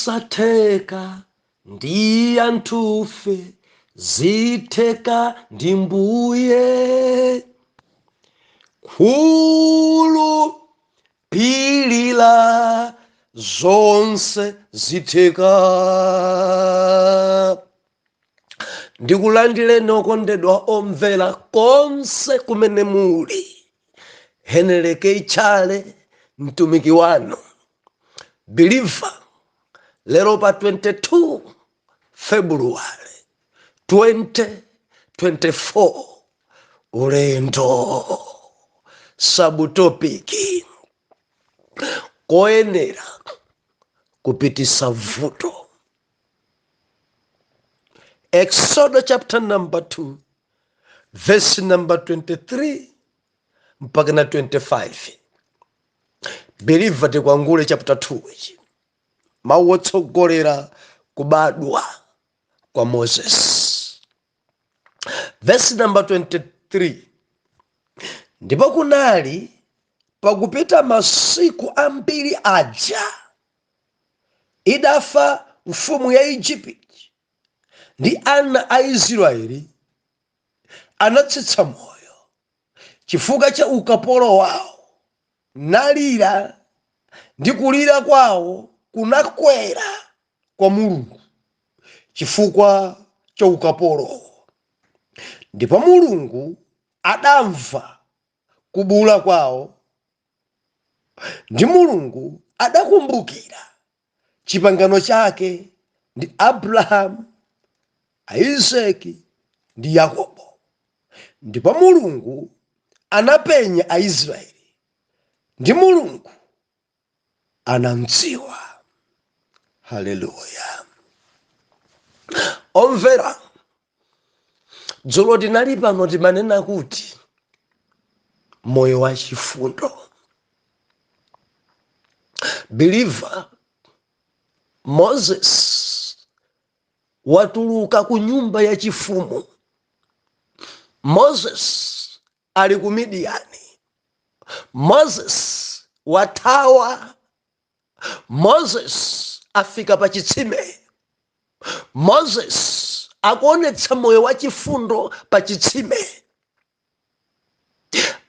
Zosatheka ndi anthufe zitheka ndi Mbuye. Khulupilira, zonse zitheka. Ndikulandireni okondedwa omvera konse kumene muli. Heneleke Ichale, mtumiki wanu believer, lero pa 22 February 2024, ulendo, subtopic, koyenera kupitisa vuto. Exodo chapter number 2, verse number 23 mpaka na 25. Believer, tikwangule chapter 2 ichi, mawu otsogolera kubadwa kwa Moses. Verse number 23: Ndipo kunali pakupita masiku ambiri aja, idafa mfumu ya Igupti, ndi ana a Israeli anatsitsa moyo chifukwa cha ukapolo wawo, nalira, ndi kulira kwawo kunakwera kwa Mulungu chifukwa cha ukapolowo. Ndipo Mulungu adamva kubuula kwawo, ndi Mulungu adakumbukira chipangano chake ndi Abrahamu, Isaki ndi Yakobo. Ndipo Mulungu anapenya Aisraeli, ndi Mulungu anamdziwa. Haleluya! Omvera, dzulo tinali pano, timanena kuti moyo wa chifundo. Believer, Moses watuluka ku nyumba ya chifumu. Moses ali ku Midiyani. Moses wathawa. Moses afika pa chitsime. Moses akuonetsa moyo wa chifundo pa chitsime.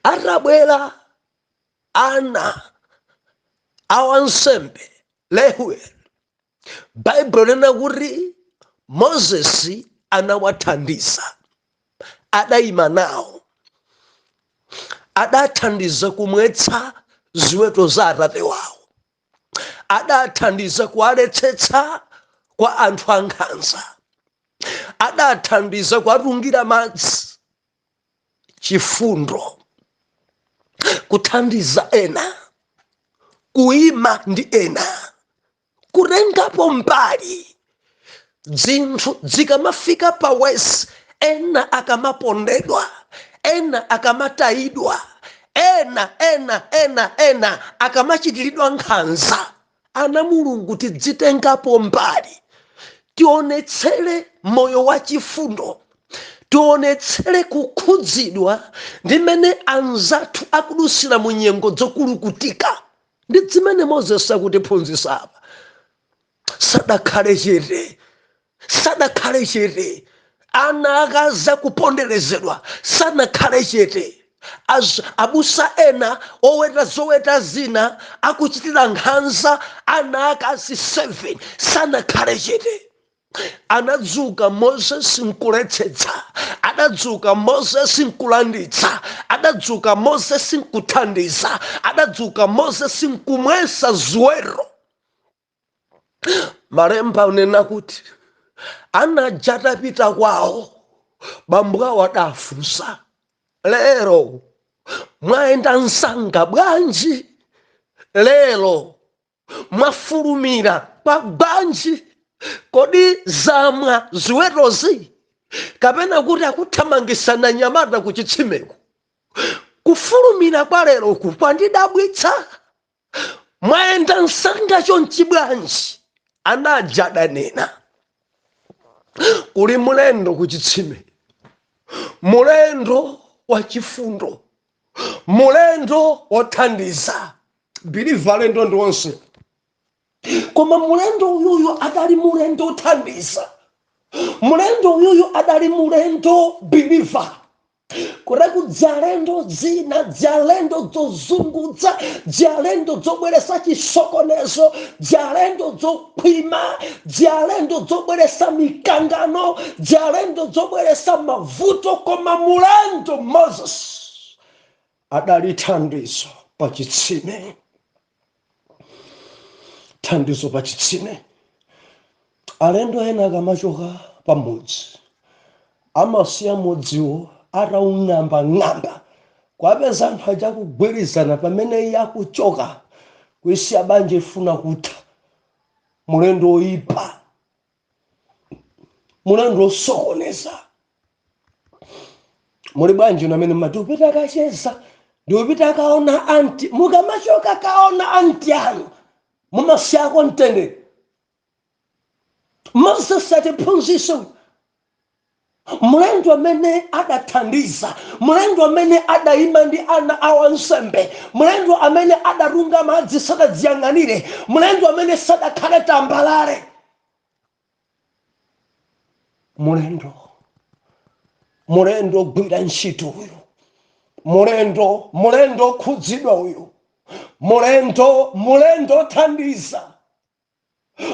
Atabwera ana awansembe Lehuel, Baibulo lina kuti Moses anawathandiza, adayima nawo, adathandiza kumwetsa ziweto za atate wawo, adathandiza kuwaletsetsa kwa anthu ankhanza, adathandiza kuwatungira madzi. Chifundo, kuthandiza ena, kuyima ndi ena, kutengapo mbali zinthu zikamafika pa worse, ena akamapondedwa, ena akamatayidwa, ena ena ena ena akamachitiridwa nkhanza. Ana Mulungu, tidzitengapo mbali, tionetsere moyo wa chifundo, tionetsere kukhudzidwa ndi mmene anzathu akudusira mu nyengo zokulukutika. Ndi zimene Moses akutiphunzitsa apa. Sadakhale chete, sadakhale chete. Ana akaza kuponderezedwa, sanakhale chete. Abusa ena oweta zoweta zina akuchitira nkhanza ana akazi 7, sanakhale chete. Anadzuka Moses nkuletsetsa, adadzuka Moses nkulanditsa, adadzuka Moses nkuthandiza, adadzuka Moses nkumwesa ziweto. Malemba anena kuti anaja atapita kwawo, bambo awo adafunsa, "Lero mwayenda msanga bwanji? Lero mwafulumira kwa bwanji? Kodi zamwa ziwetozi, kapena kuti akuthamangisana nyamata ku chitsimeko? Kufulumira kwa leroku kwandidabwitsa. Mwayenda msanga chonchi bwanji?" Anaja adanena, "Kuli mlendo ku chitsime, mulendo wa chifundo, mulendo wothandiza." Believer, alendo ndi onse. Koma mulendo uyuyu adali mulendo othandiza, mulendo uyuyu adali mulendo believer. Kureku dzalendo dzina, dzalendo dzozungudza, dzalendo dzobweresa chisokonezo, dzalendo dzokhwima, dzalendo dzobweresa mikangano, dzalendo dzobweresa mavuto. Koma mulendo Moses adali thandizo pa chitsime, thandizo pa chitsime. Alendo ena akamachoka pamudzi amasiya mudziwo ataung'amba-ng'amba, kwapeza anthu aja kugwirizana pamene iye akuchoka, kuisiya banja ifuna kutha. Mulendo oyipa, mulendo osokoneza. Muli bwanji inu amene mmati upita kacheza, ndiupita kaona anti? Mukamachoka kaona anti anu, mumasiyako mtendere? Moses atiphunzitse uyu, mlendo amene adathandiza, mlendo amene adayima ndi ana a wansembe, mlendo amene adatunga madzi sadadziyang'anire, mlendo amene sadakhale tambalale. Mulendo, mulendo ogwira ntchito uyu, mulendo, mulendo okhudzidwa uyu, mulendo, mulendo othandiza.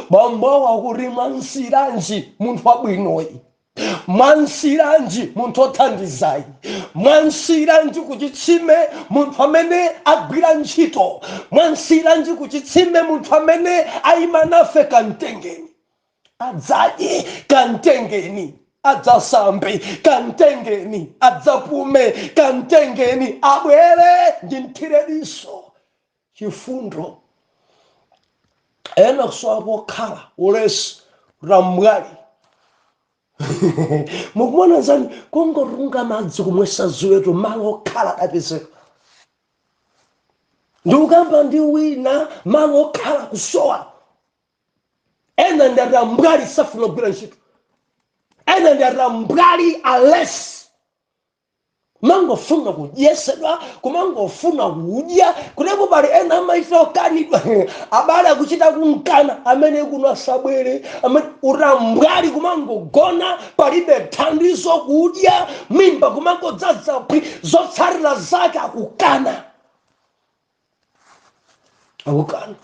Bambo wakuti, "Mwansiranji munthu wabwinoyi? Mwansiranji munthu othandizayi? Mwansiranji kuchitsime munthu amene agwira ntchito? Mwansiranji kuchitsime munthu amene ayima nafe? Kamtengeni adzadye, kamtengeni adzasambe, kamtengeni adzapume, kamtengeni abwere ndimthire diso." Chifundo. Ena kusowa pokhala, ulesi, utambwali. Mukumona nzani kungotunga madzi kumwesa ziweto, malo okhala adapezeka. Ndikukamba ndi wina, malo okhala kusowa. Ena ndi atambwali, safuna kugwira ntchito. Ena ndi atambwali, alesi, mangofuna kudyesedwa, kumangofuna kudya. Kutepo pali ena amaita okanidwa, abale akuchita kunkana, amene kuno asabwere, amene utambwali, kumangogona, palibe thandizo, kudya mimba kumangodzaza pwi. Zotsatira zake akukana, akukana.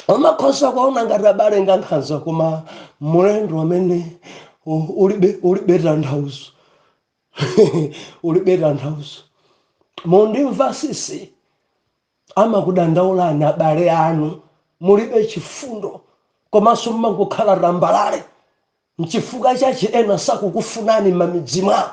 Amakhoza kwaona ngati abale ngankhanza, koma mulendo amene ulibe tanthauzo, ulibe tanthauzo. Mundimva sisi, amakudandaulani abale anu, mulibe chifundo komanso mmangokhala tambalale. Mchifukwa chachi ena sakukufunani m'mamidzi mwawo.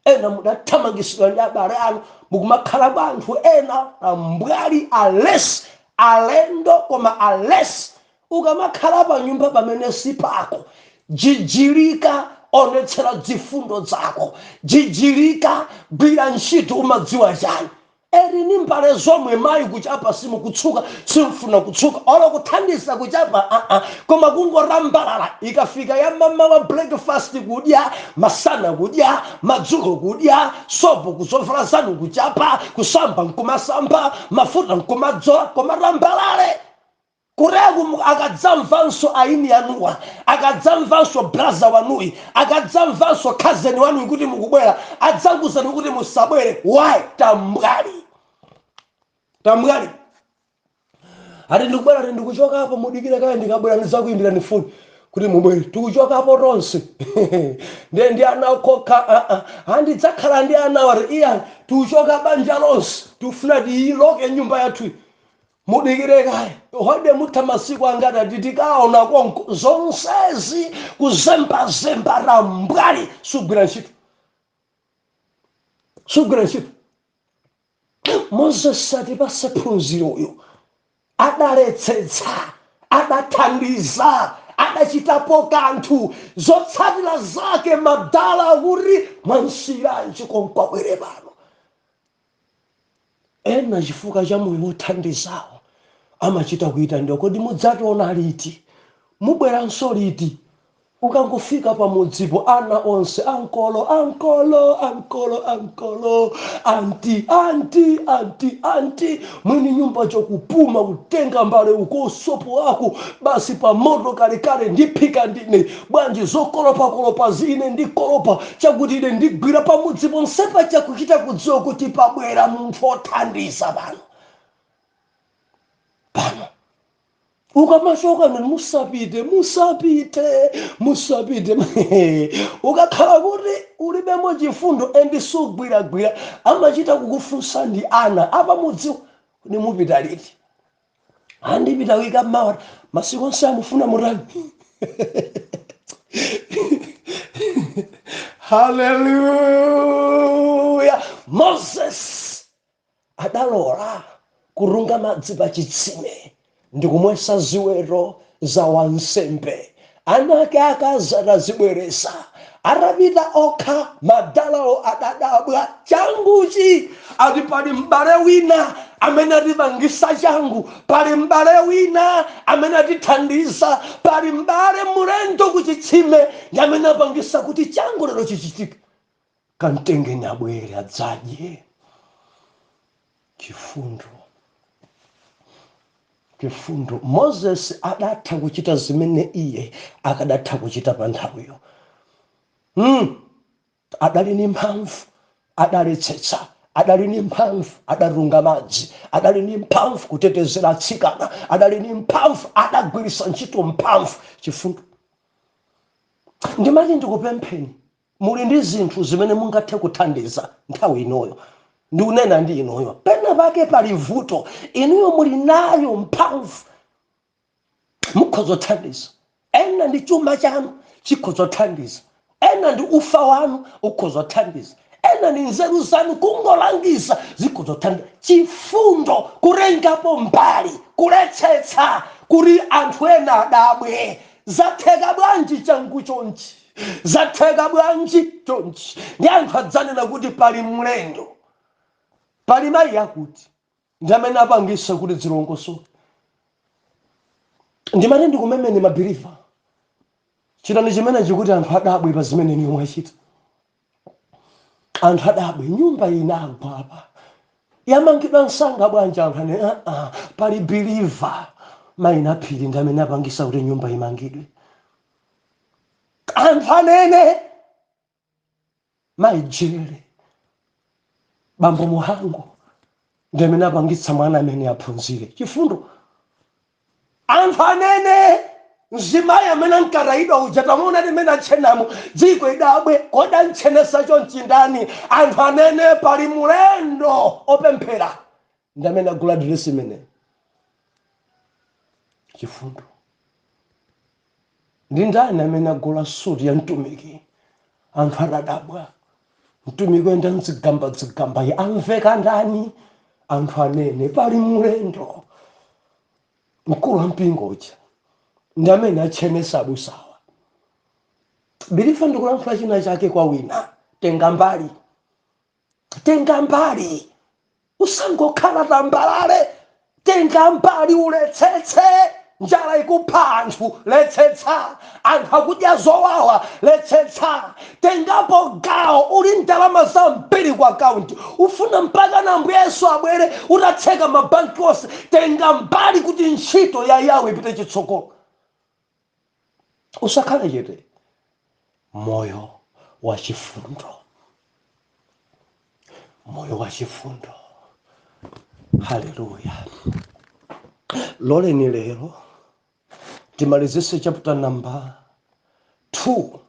Ena mudathamangisidwa ndi abale anu, mukumakhala kwa anthu ena, ambwali, alesi, alendo koma alesi. Ukamakhala pa nyumba pamene si pako, jijilika, onetsera zifundo zako, jijilika, gwira ntchito. Umadziwa chani? Eri ni mbale zomwe mayi kuchapa simukutsuka, simfuna kutsuka olo kuthandiza kuchapa, aa, koma kungorambalala. Ikafika ya mama wa breakfast kudya, masana kudya, madzulo kudya, sopo kuzovala zanu kuchapa, kusamba nkumasamba, mafuta nkumadzola, koma rambalale. Kureku akadzamvanso aini anuwa, akadzamvanso braza wanuyi, akadzamvanso cousin wanuyi kuti mukubwera, adzakuzani kuti musabwere. Why? Tambwali, tambwali. Ati ndikubwera, ati ndikuchokapo, mudikire kaya, ndikabwera ndidzakuyimbirani foni kuti mubwere. Tikuchokapo tonse, ndiye ndi ana okhoka andidzakhala ndi ana. Wati iya, tikuchoka banja lonse, tikufuna tiyiloke nyumba yathu, mudikire kaya hode, mutha masiku angati? Ati tikaona konko. Zonsezi kuzembazemba, rambwali, sugwira ntchito, sugwira ntchito. Moses atipase phunziro uyu, adaletsetsa, adathandiza, adachitapo kanthu. Zotsatira zake madala kuti, "Mwansiranji konkwabwere pano?" Ena chifukwa cha moyo wothandizawo amachita kuita ndio, "Kodi mudzationa liti? Mubweranso liti?" Ukangofika pamudzipo, ana onse, "Ankolo, ankolo, ankolo, ankolo, anti, anti, anti, anti." Mwini nyumba chokupuma, kutenga mbale uko, sopo wako basi pamoto kalekale, "Ndiphika ndine bwanji, zokolopakolopa zine ndikolopa, chakuti ine ndigwira." Pamudzi ponsepa chakuchita kudziwa kuti pabwera munthu othandiza pano. Pano ukamachoka, nini, "Musapite, musapite, musapite." Ukakhala kuti ulibemo chifundo and sugwiragwira, amachita kukufunsa ndi ana apamudziwa, "Nimupita liti?" "Andipita wika mawa." "Masiku onse amufuna mutani?" Haleluya! Moses adalola kurunga madzi pa chitsime ndikumwesa ziweto za wansembe. Ana ake akazi atazibweresa, atapita okha, madalawo adadabwa, "Changuchi!" Ati pali m'bale wina amene atipangisa changu, pali m'bale wina amene atithandiza, pali m'bale mulendo kuchitsime ndi amene apangisa kuti changu lero chichitike. Kamtengeni abwere adzadye. Chifundo, chifundo. Moses adatha kuchita zimene iye akadatha kuchita pa nthawiyo. Adali ni mphamvu, adaletsetsa. Adali ni mphamvu, adatunga madzi. Adali ni mphamvu kutetezera atsikana. Adali ni mphamvu, adagwiritsa ntchito mphamvu. Chifundo. Ndimati ndikupempheni, muli ndi zinthu zimene mungathe kuthandiza nthawi inoyo. Ndikunena ndi inoyo, pena pake pali vuto, inuyo muli nayo mphamvu, mukhoza kuthandiza ena. Ndi chuma chanu chikhoza kuthandiza ena, ndi ufa wanu ukhoza kuthandiza ena, ndi nzeru zanu kungolangiza zikhoza kuthandiza. Chifundo, kurengapo mbali, kuletsetsa kuti anthu ena adabwe, "Zatheka bwanji changu chonchi? Zatheka bwanji chonchi?" Ndi anthu adzanena kuti pali mlendo, pali mayi akuti ndi amene apangisa kuti zilongosoke. Ndimati ndikumemeni ma believer, chitani chimene chikuti anthu adabwe pa zimene inu mwachita. Anthu adabwe, "Nyumba inagwa apa, yamangidwa msanga bwanji?" Anthu ane, "Aa, pali believer, mayina phiri, ndi amene apangisa kuti nyumba imangidwe." Anthu anene, "Mayi Jere, bambo Muhango ndi amene apangitsa mwana amene aphunzire." Chifundo. Anthu anene, "Mzimayi amene ankatayidwa uja, tamuona timene atchenamo." Dziko idabwe, "Kodi antchenesa chonchi ndani?" Anthu anene, "Pali mulendo opemphera ndi amene agula diresi imene." Chifundo. "Ndi ndani amene agula suti ya mtumiki?" Anthu adadabwa, "Mtumiki oyenda mzigamba zigamba amveka ndani?" Anthu anene, "Pali mulendo, mkulu wa mpingo uja ndi amene atchenesa abusawa." Believer, ndikulankhula china chake kwa wina. Tenga mbali, tenga mbali, usangokhala tambalale. Tenga mbali, uletsetse. Njala ikupha anthu, letsetsa. Anthu akudya zowawa, letsetsa. Tengapo gawo. Uli ndalama zambiri ku akaunti, ufuna mpaka na Ambuye Yesu abwere utatseka mabanki onse? Tenga mbali kuti ntchito ya Yawe ipite chitsogolo. Usakhale chete. Moyo wa chifundo, moyo wa chifundo. Haleluya! Loleni lero timalizise chapter number 2.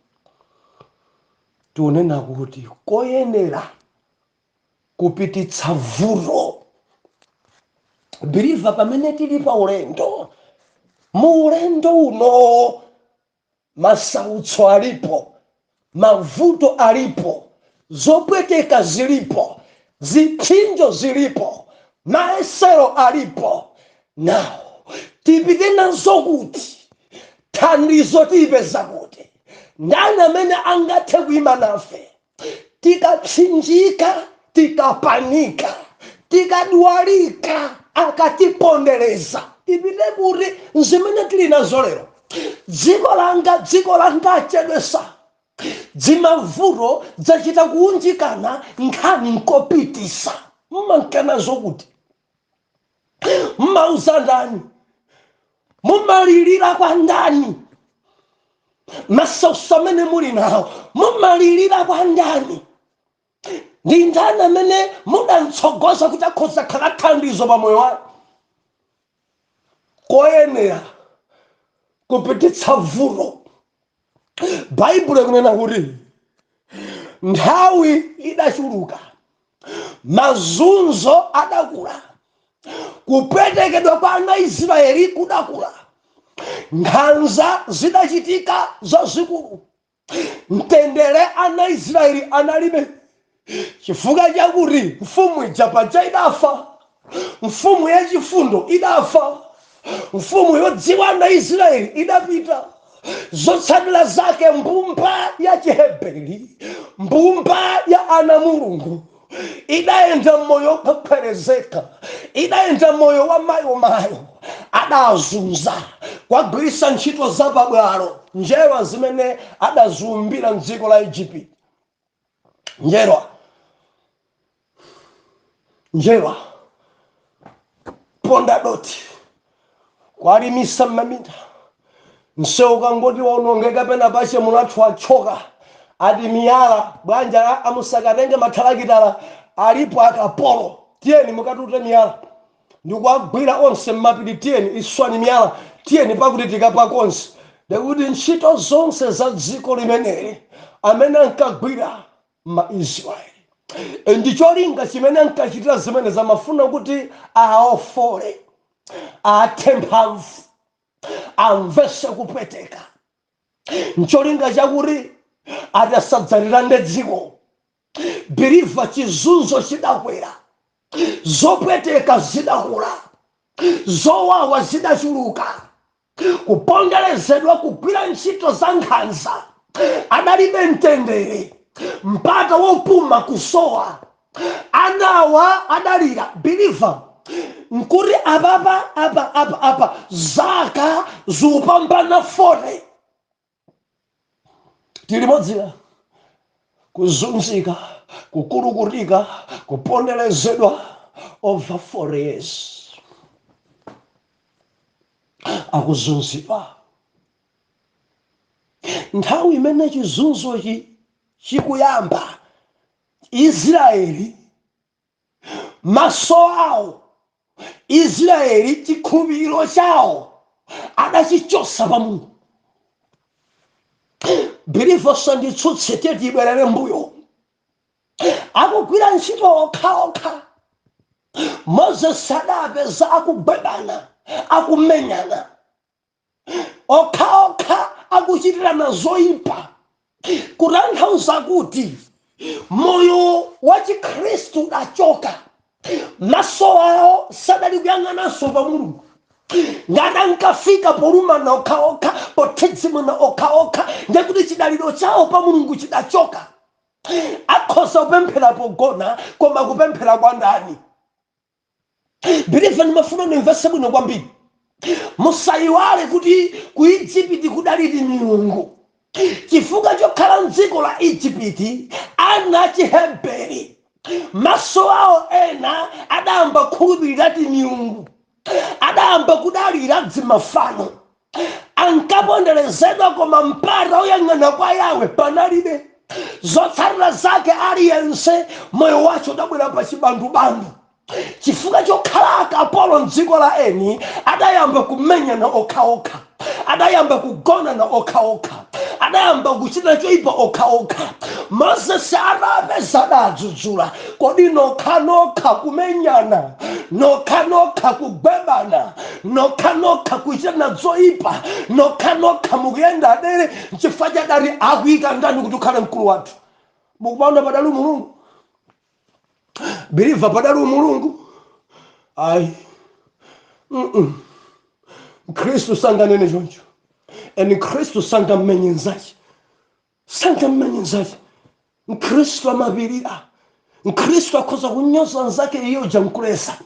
Tiunena kuti koyenera kupititsa vuto. Believer, pamene tili pa ulendo, mu ulendo uno masautso alipo, mavuto alipo, zopweteka zilipo, zipsinjo zilipo, mayesero alipo. Nawo tipite nazo kuti? Thandizo tiyipeza kuti? Ndani amene angathe kuyima nafe tikapsinjika, tikapanika, tikadwalika, akatipondereza? Tipite kuti zimene tili nazo lero? Dziko langa, dziko langa achedwesa, dzimavuto dzachita kuunjikana, nkhani nkopitisa. Mmankanazo kuti mmauza ndani? Mumalilira kwa ndani? Masautso amene muli nawo, mumalilira kwa ndani? Ndi ndani amene mudamtsogoza kuti akhoza khala thandizo pa moyo wanu? Koyenera kupititsa vuto, Baibulo ikunena kuti nthawi idachuluka, mazunzo adakula, kupwetekedwa kwa ana Israeli kudakula, nkhanza zidachitika zazikulu. Mtendere ana Israeli analibe, chifukwa chakuti mfumu ija paja idafa, mfumu yachifundo idafa, mfumu yodziwa ana Israeli idapita. Zotsatira zake, mbumba ya Chiheberi, mbumba ya ana Mulungu idayenda moyo wokhwekhwerezeka, idayenda moyo wa mayomayo. Adazunza, kwagwiritsa ntchito zapabwalo, njerwa zimene adaziumbira mdziko la Igupto, njerwa, njerwa, ponda doti, kwalimisa m'maminda. Msewu kangoti waonongeka pena pache, mulathu wachoka, ati miyala bwanja, amusakatenge mathalakitala, alipo akapolo, tiyeni mukatute miyala, ndikuwagwira onse mmapiri, tiyeni iswani miyala, tiyeni pakuti tikapakonse. Ndikuti ntchito zonse za dziko limeneli amene ankagwira Maisraeli, ndi cholinga chimene ankachitira zimene zamafuna kuti aofole, athe mphamvu, amvese kupweteka, ncholinga chakuti atasadzalirande dziko. Believer, chizunzo chidakwera, zopweteka zidakula, zowawa zidachuluka, kuponderezedwa, kugwira ntchito za nkhanza, adalibe mtendere, mpata wopuma kusowa. Anawa adalira. Believer, nkuti apapa apa apa apa zaka zikupambana 40, tili modzira, kuzunzika, kukulukutika, kuponderezedwa over 4 years, akuzunzidwa. Nthawi imene chizunzochi chikuyamba, Israeli maso awo, Israeli chikhulupiriro chawo adachichosa pa Mulungu. Believer, sanditsutse, tiye tibwerere mbuyo. Akugwira ntchito okhaokha, Moses adapeza akugwebana, akumenyana okhaokha, akuchitirana zoyipa, kutanthauza kuti moyo wa Chikhristu udachoka. Maso awo sadali kuyang'ananso pa Mulungu. Ngati ankafika polumana okhaokha, pothidzimana okhaokha, ndekuti chidaliro chawo pa Mulungu chidachoka. Akhoza kupemphera pogona, koma kupemphera kwa ndani? Believer, ndimafuna ndimvetse bwino kwambiri. Musayiwale kuti ku Igupti kudaliti milungu. Chifukwa chokhala mdziko la Igupti, ana Achiheberi maso awo ena adayamba kukhulupirira ti milungu, adayamba kudalira dzimafano. Ankaponderezedwa, koma mpata oyang'ana kwa Yawe panalibe. Zotsatira zake, aliyense moyo wacho udabwera pa chibandubandu. Chifukwa chokhala akapolo mdziko la eni, adayamba kumenyana okhaokha, adayamba kugonana okhaokha, adayamba kuchita choyipa okhaokha. Moses atapeza, adadzudzula: "Kodi nokhanokha kumenyana, nokhanokha kugwebana, nokhanokha kuchitana zoyipa, nokhanokha mukuyenda adere? Nchifukwa chadati akuyika ndani kuti ukhale mkulu wathu?" Mukumaona padali Mulungu? Believer, padali Mulungu? Ayi. Khristu sanganene choncho, and Khristu sangammenye nzache, sangammenye nzache. Mkhristu amapirira. Mkhristu akhoza kunyoza nzake, iyo jankulesa,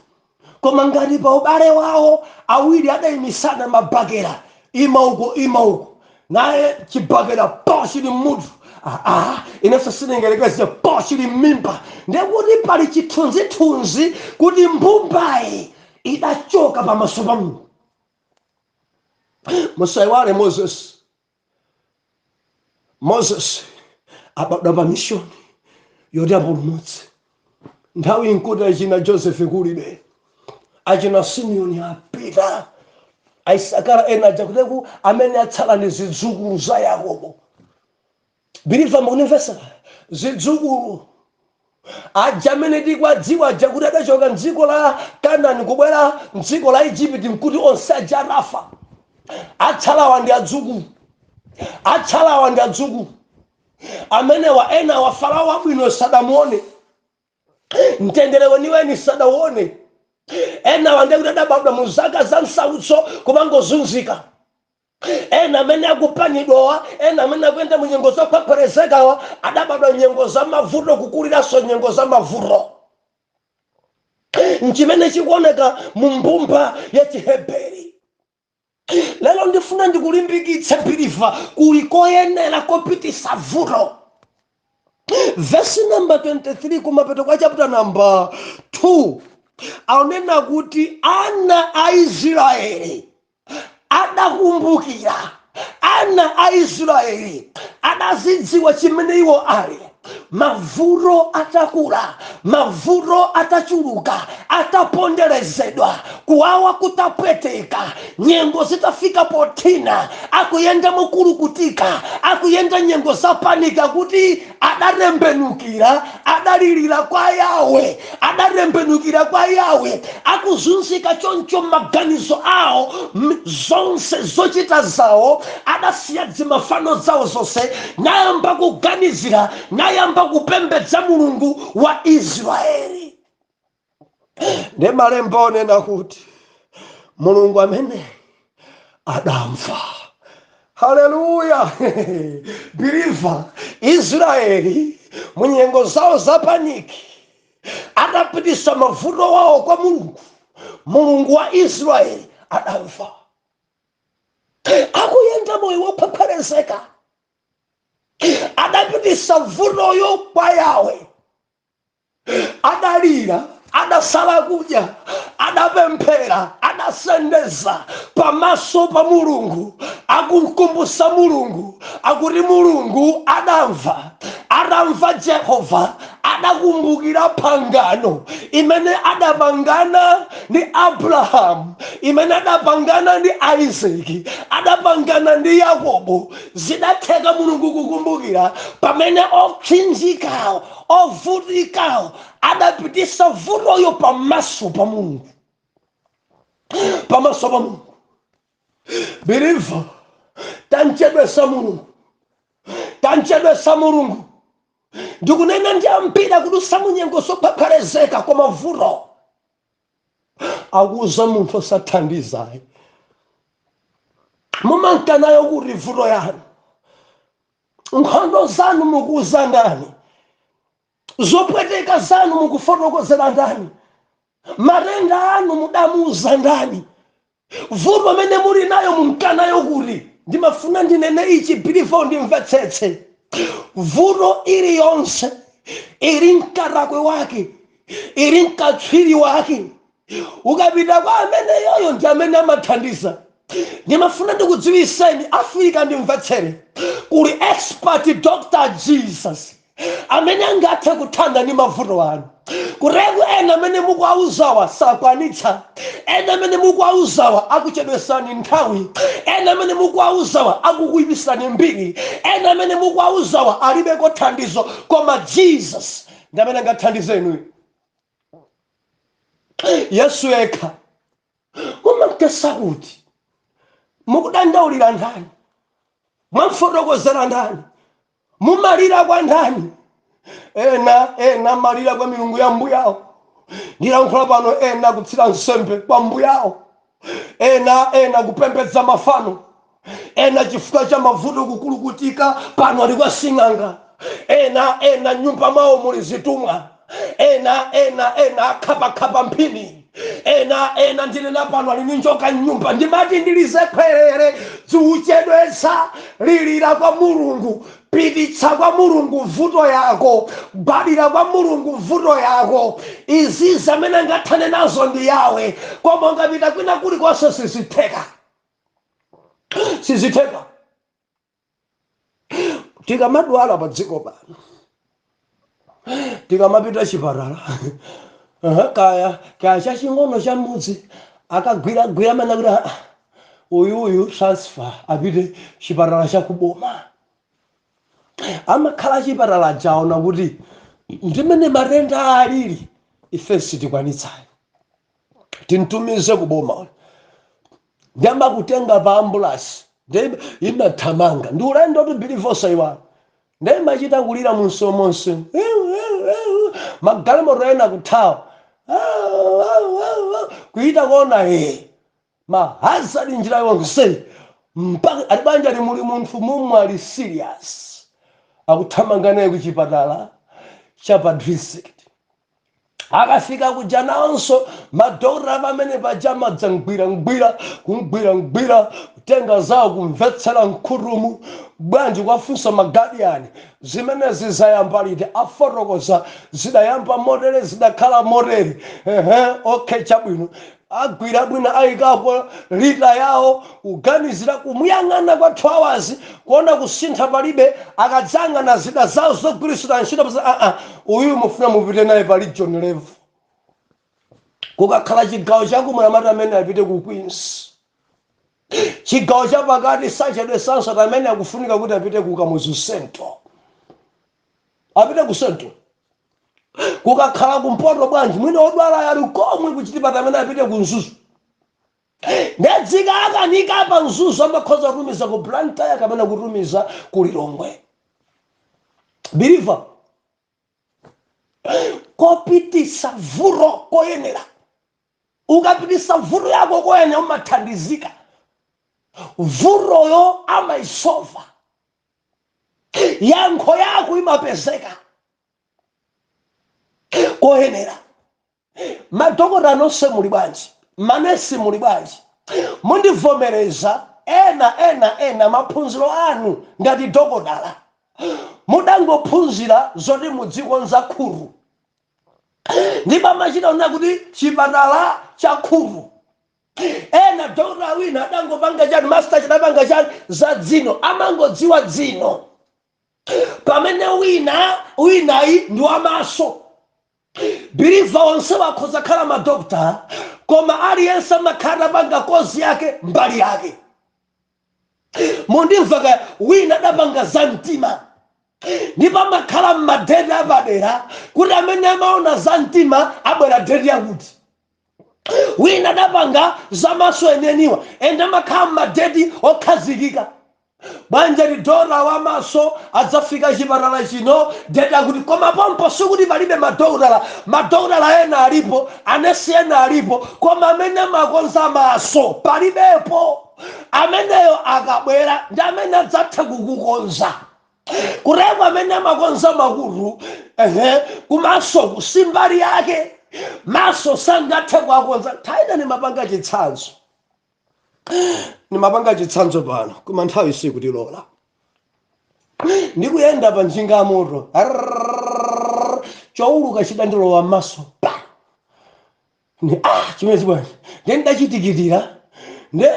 koma ngati pa ubale wawo awiri adayimisana mabakera. Ima uko, ima uko, naye chibakera pa chili mmutu. Aa, inenso sindingerekeze, pa chili mmimba. Ndekuti pali chithunzithunzi kuti mbumbayi idachoka pamaso pa Mulungu. Musayiwale Moses. Moses abadwa pa mission yoti apulumutse. Nthawi inkuti achina Joseph kulibe, achina Simeoni apita, Aisakara ena aja kuteku, amene atsala ndi zidzukulu za Yakobo. Believer, mukunimvesa? Zidzukulu aja amene tikwadziwa aja kuti adachoka mdziko la Kanani kubwera mdziko la Egypt, nkuti onse aja atafa. Atsalawa ndi adzukulu, atsalawa ndi adzukulu amenewa. Ena wa Farao wabwino sadamuone, mtendere weniweni sadauone. Ena wande kuti adabadwa mu zaka za msautso, kumangozunzika. Ena amene akupanidwawa, ena amene akuyenda mu nyengo zokhwekhwerezekawa, adabadwa nyengo za mavuto, kukuliranso nyengo za mavuto. Nchimene chikuoneka mu mbumba ya Chiheberi lero. Ndifuna ndikulimbikitse, believer, kuli koyenera kopitisa vuto. Vesi namba 23 kumapeto kwa chapter namba 2 aonena kuti ana a Israeli adakumbukira, ana a Israeli adazidziwa chimene iwo ali. Mavuto atakula, mavuto atachuluka, ataponderezedwa, kuwawa kutapweteka, nyengo zitafika pothina, akuyenda mokulukutika, akuyenda nyengo zapanika, kuti adatembenukira, adalirira kwa Yawe, adatembenukira kwa Yawe. Akuzunzika choncho, maganizo awo, zonse zochita zawo, adasiya dzimafano zawo zonse, nayamba kuganizira, nayamba kupembedza Mulungu wa Israeli. Ndi malemba onena kuti Mulungu amene adamva. Haleluya! Believer, Israeli munyengo zawo za panic adapitisa mavuto wawo kwa Mulungu. Mulungu wa Israeli adamva. Akuyenda moyo wokhwekhwerezeka, adapitisa vutoyo kwa Yawe, adalira, adasala kudya, adapemphera, adasendeza pamaso pa Mulungu, akumkumbusa Mulungu. Akuti Mulungu adamva. Adamva Jehova, adakumbukira pangano imene adapangana ndi Abrahamu, imene adapangana ndi Isaki, adapangana ndi Yakobo. Zidatheka Mulungu kukumbukira pamene opsinjikawo, ovutikawo adapitisa vutoyo pamaso pa Mulungu, pamaso pa Mulungu. Believer, tanchedwesa Mulungu, tanchedwesa Mulungu. Ndikunena ndi ambiri kudusa munyengo zophapharezeka, koma vuto akuuza munthu osathandizayi. Mumankanayo kuti vuto yanu, nkhondo zanu mukuuza ndani? Zopweteka zanu mukufotokozera ndani? Matenda anu mudamuuza ndani? Vuto amene muli nayo munkanayo kuti? Ndimafuna ndinene ichi, believer, ndimvetsetse. Vuto iliyonse ili mkatakwe wake, ili mkatswiri wake. Ukapita kwa amene yoyo ndi amene amathandiza. Ndimafuna ndikudziwiseni, Afrika, ndimvetsere, kuli expert Dr Jesus amene angathe kuthana ndi mavuto anu. Kuteku ena amene mukuauzawa sakwanitsa, ena amene mukuauzawa akuchedwesani nthawi, ena amene mukuauzawa akukuyipisani mbiri, ena amene mukuauzawa alibeko thandizo, koma Jesus ndi amene angathandize inuyo, Yesu yekha. Mumamtesa kuti? Mukudandaulira ndani? Mwamfotokozera ndani? Mumalira kwa ndani? Ena, ena malira kwa milungu ya mbuyawo. Ndilankhula pano, ena kutsira nsembe kwa mbuyawo, ena, ena kupembedza mafano, ena chifukwa cha mavuto kukulukutika pano ali kwa sing'anga, ena, ena nyumba mwawo muli zitumwa, ena, ena, ena akhapakhapa mphini. Ena ena ndinena pano ali ndi njoka mnyumba. Ndimati ndilize khwerere, dziuchedwetsa, lilira kwa Mulungu, pititsa kwa Mulungu vuto yako, gwadira kwa Mulungu vuto yako. Izi zamene angathane nazo ndi Yawe, koma ungapita kwina kulikonse sizitheka, sizitheka. Tikamadwala pa dziko pano, tikamapita chipatala, kaya kaya chaching'ono cha mudzi, akagwiragwira mana kuti, "Ah, uyuyu transfer, apite chipatala chakuboma." Amakhala chipatala chaona kuti ndimene matenda alili, ife sitikwanitsayo, tintumize kuboma. Ndiyamba kutenga pa ambulance, ndi imathamanga ndi ulendo tu, believer, osaiwala. Ndimachita kulira munsewu monse, magalimoto ena kuthawa kuita kuona e mahazard njira yonse, mpaka ali banja limuli munthu mumwe ali serious, akuthamanga naye kuchipatala cha pa district. Akafika kuja nawonso madokotala pamene paja madzangwira ngwira, kungwira ngwira, kutenga zawo, kumvetsera mkhutumu bwanji, kwafunsa maguardian zimenezi zayamba liti. Afotokoza, zidayamba motere, zidakhala motere. Ehe, okay, chabwino. Agwira bwino, ayikapo lita yawo, kuganizira, kumuyang'ana kwa 2 hours, kuona kusintha palibe. Akadzang'ana zida zawo zogwirisira ntchito, aa, uyu mufuna mupite naye pa region level. Kukakhala chigawo chakumwera, amene apite ku Queens. Chigawo chapakati sachedwe sansata, amene akufunika kuti apite ku Kamuzu Central, apite ku Central. Kukakhala kumpoto bwanji, mwina odwala ali komwe kuchitipata, amene apite ku Mzuzu. Ndedzika akanika pa Mzuzu, amakhoza kutumiza ku Blantyre kapena kutumiza ku Lilongwe. Believer, kopitisa vuto koyenera, ukapitisa vuto yako koyenera, umathandizika, vutoyo amaisova, yankho yako imapezeka koyenera. Madokota nonse muli bwanji? Manesi muli bwanji? Mundivomereza, ena ena ena maphunziro anu ngati dokotala mudangophunzira zoti mudzikonza khutu, ndipo amachita ona kuti chipatala cha khutu. Ena dokotala wina adangopanga chani, master chidapanga chani za dzino, amangodziwa dzino, pamene wina winayi ndi wamaso. Believer, onse wakhoza khala madokta, koma aliyense amakhala apanga kozi yake, mbali yake. Mundimva kaya? Wina adapanga za mtima, ndipo amakhala mmadeti apadera kuti amene amaona za mtima abwera deti yakuti. Wina adapanga za maso eneniwa, ende amakhala mmadeti okhazikika. Banja lidora wamaso adzafika chipatala chino deti akuti. Koma pompo sikuti palibe madokotala, madokotala ena alipo, anesi ena alipo, koma amene amakonza maso palibepo. Ameneyo akabwera ndi amene adzatha kukukonza. Kuteko amene amakonza makutu, ehe, kumaso si mbali yake, maso sangathe kuakonza. Nthawi nimapanga chitsanzo pano, koma nthawi sikutilola. Ndikuyenda pa njinga ya moto, arrrr, chowuluka chidandilowa m'maso pa. Ndi ah, chimene bwanji, ndiye ndachitikitira, nde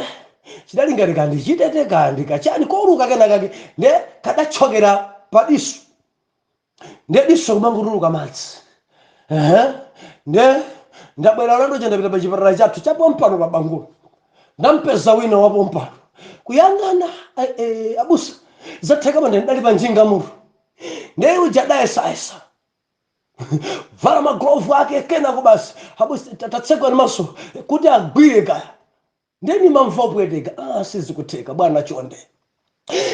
chidali ngati kandi chitete kandi kachani kowuluka kena kake, nde kadachokera pa diso, nde diso kumangotuluka madzi. Ehe, nde ndabwera ulendo chandapita pa chipatala chathu chapompano pa Bangulo, ndampeza wina wapompano kuyang'ana, eh, eh, abusa, zatheka pano, ndidali pa njinga mutu. Ndiye uja adayesayesa vala maglovu ake, kenako basi, abusa, tatsekwa ni maso kuti agwire kaya. Ndiye nimamva upweteka, ah, sizikutheka bwana, chonde.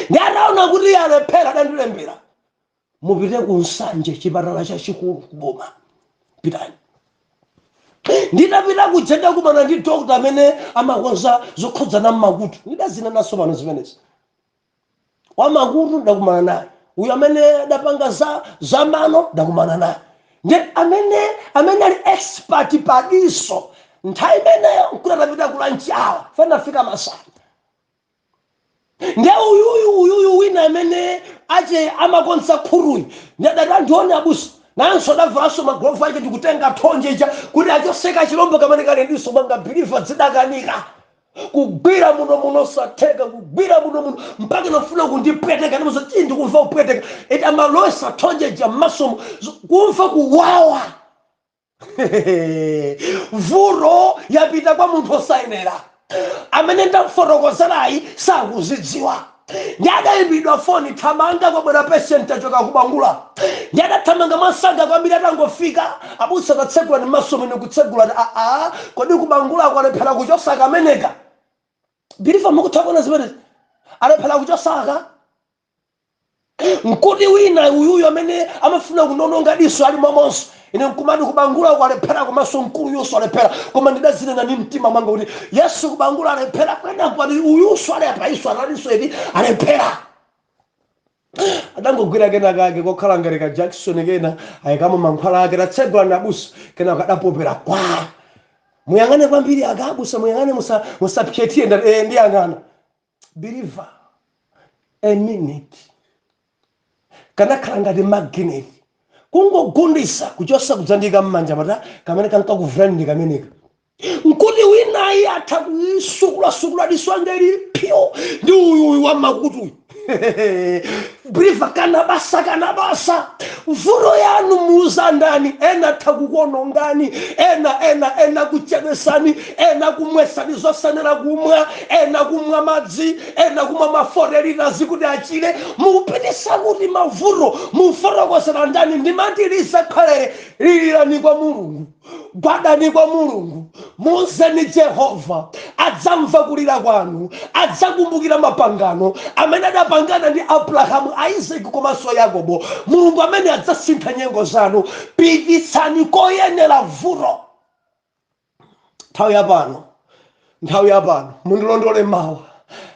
Ndi ataona kuti alephera, adandilembera, mupite ku Nsanje, chipatala chachikulu kuboma, pitani. Nditapita kuja, ndakumana ndi dokta amene amakonza zokhudzana mmakutu. Ndidazinenaso pano zimenezi. Wamakutu ndakumana naye, uyu amene adapanga za mano ndakumana naye, ndi amene ali expert padiso. Nthawi imeneyo nkuti atapita ku lunch hour, fanafika masana. Ndiye uyuyu wina amene ache amakonza khuruyi ndadati, "Andione abusa." Nanso adavalanso magulovu ake ndikutenga thonje ija kuti achoseka chilombo kamene kali ndiso mwanga. Believer, zidakanika kugwira muno muno, satheka kugwira muno muno, mpaka nafuna kundipweteka. Ndimuza chii, ndikumva kupweteka iti amalosa thonje ija mmasomo, kumva kuwawa. Vuto yapita kwa munthu osayenera amene ndamfotokozerayi, sakuzidziwa. Ndi adayimbidwa foni, "Thamanga, kwabwera patient achoka kubangula." Ndi adathamanga mwansanga kwambiri. Atangofika, "Abusa, tatsegula." Ni maso mene kutsegula, ti, "Aa, kodi kubangula kwalephera kuchosa kameneka?" Believer, mukutha kuona zimenezi? Alephera kuchosaka. Nkuti wina uyuyu amene amafuna kunononga diso ali momonso. Ine nkumati kubangula kwalephera, komanso mkulu yonso alephera. Koma ndidazinena ndi mtima mwanga kuti Yesu, kubangula alephera, kwena kwati uyunso alepa iso analinso iti alephera. Adangogwira kena kake kokhala ngati ka Jackson kena, ayikamo mankhwala ake. "Tatsegula nabusa." Kena kadapopera kwa, "Muyang'ane kwambiri akabusa, muyang'ane, musapyetiye." Ndati, "Eh, ndiyang'ana." Believer, a minute kanakhala ngati magnet, kungogundisa kuchosa kudzandika mmanja pata kamene kankakuvulani ndi kameneka. Nkuti winayi atha kuisukulasukula diso anga ili pyo ndi uyuyu wa makutuyu. Believer, kana basa, kana basa. Vuto yanu muuza ndani? Ena atha kukuonongani, ena kuchedwesani, ena kumwesani zosanena kumwa, ena kumwa madzi, ena kumwa ma 40 litres kuti achire. Mukupitisa kuti mavuto mufotokozera ndani? Ndimati khalere lilirani kwa Mulungu, gwadani kwa Mulungu, muuzeni Jehova. Adzamva kulira kwanu, adzakumbukira mapangano amene adapangana ndi Abrahamu, Isaki komanso Yakobo. Mulungu amene adzasintha nyengo zanu. Pititsani koyenera vuto. Nthawi yapano, nthawi yapano, mundilondole mawa.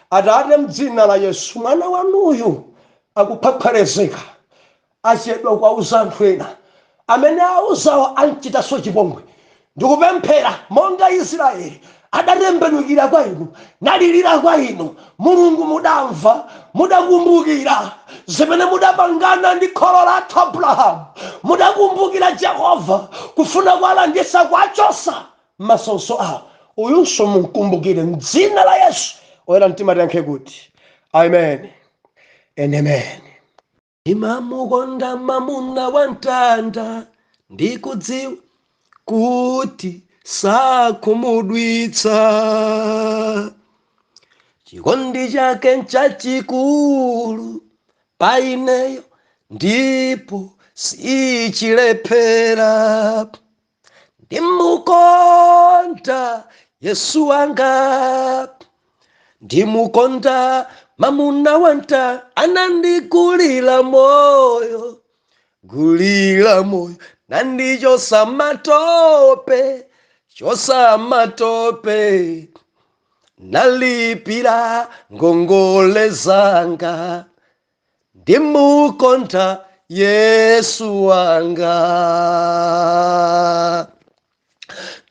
Atate, mdzina la Yesu, mwana wanuyu akuphaphalezeka, achedwa kuauza anthu ena amene auzawo anchitanso chipongwe. Ndikupemphera monga Israeli adatembenukira kwa inu, nalirira kwa inu, Mulungu, mudamva, mudakumbukira zimene mudapangana ndi kholo lathu Abrahamu. Mudakumbukira Jehova kufuna kuwalandisa, kuwachosa masautso awo. Uyunso munkumbukire mdzina la Yesu. Oyera mtima tiyankhe kuti amen and amen. Imamukonda mamuna wa mtanda, ndikudziwa kuti sakhumudwitsa. Chikondi chake nchachikulu pa ineyo, ndipo sichilephera. Ndimukonda Yesu wanga, ndimukonda mamuna wanta, anandigulira moyo, gulira moyo, nandichosa matope, chosa matope, nalipira ngongole zanga. Ndimukonda Yesu wanga.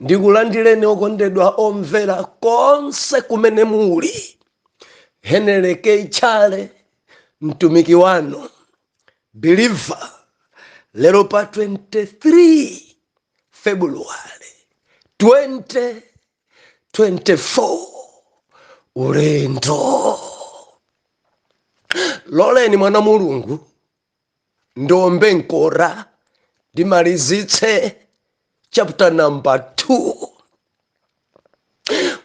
Ndikulandireni okondedwa omvera konse kumene muli. Heneleke Chale, mtumiki wanu. Believer, lero pa 23 February 2024, ulendo. Loleni mwana Mulungu ndiombe nkora, ndimalizitse chapter number 2.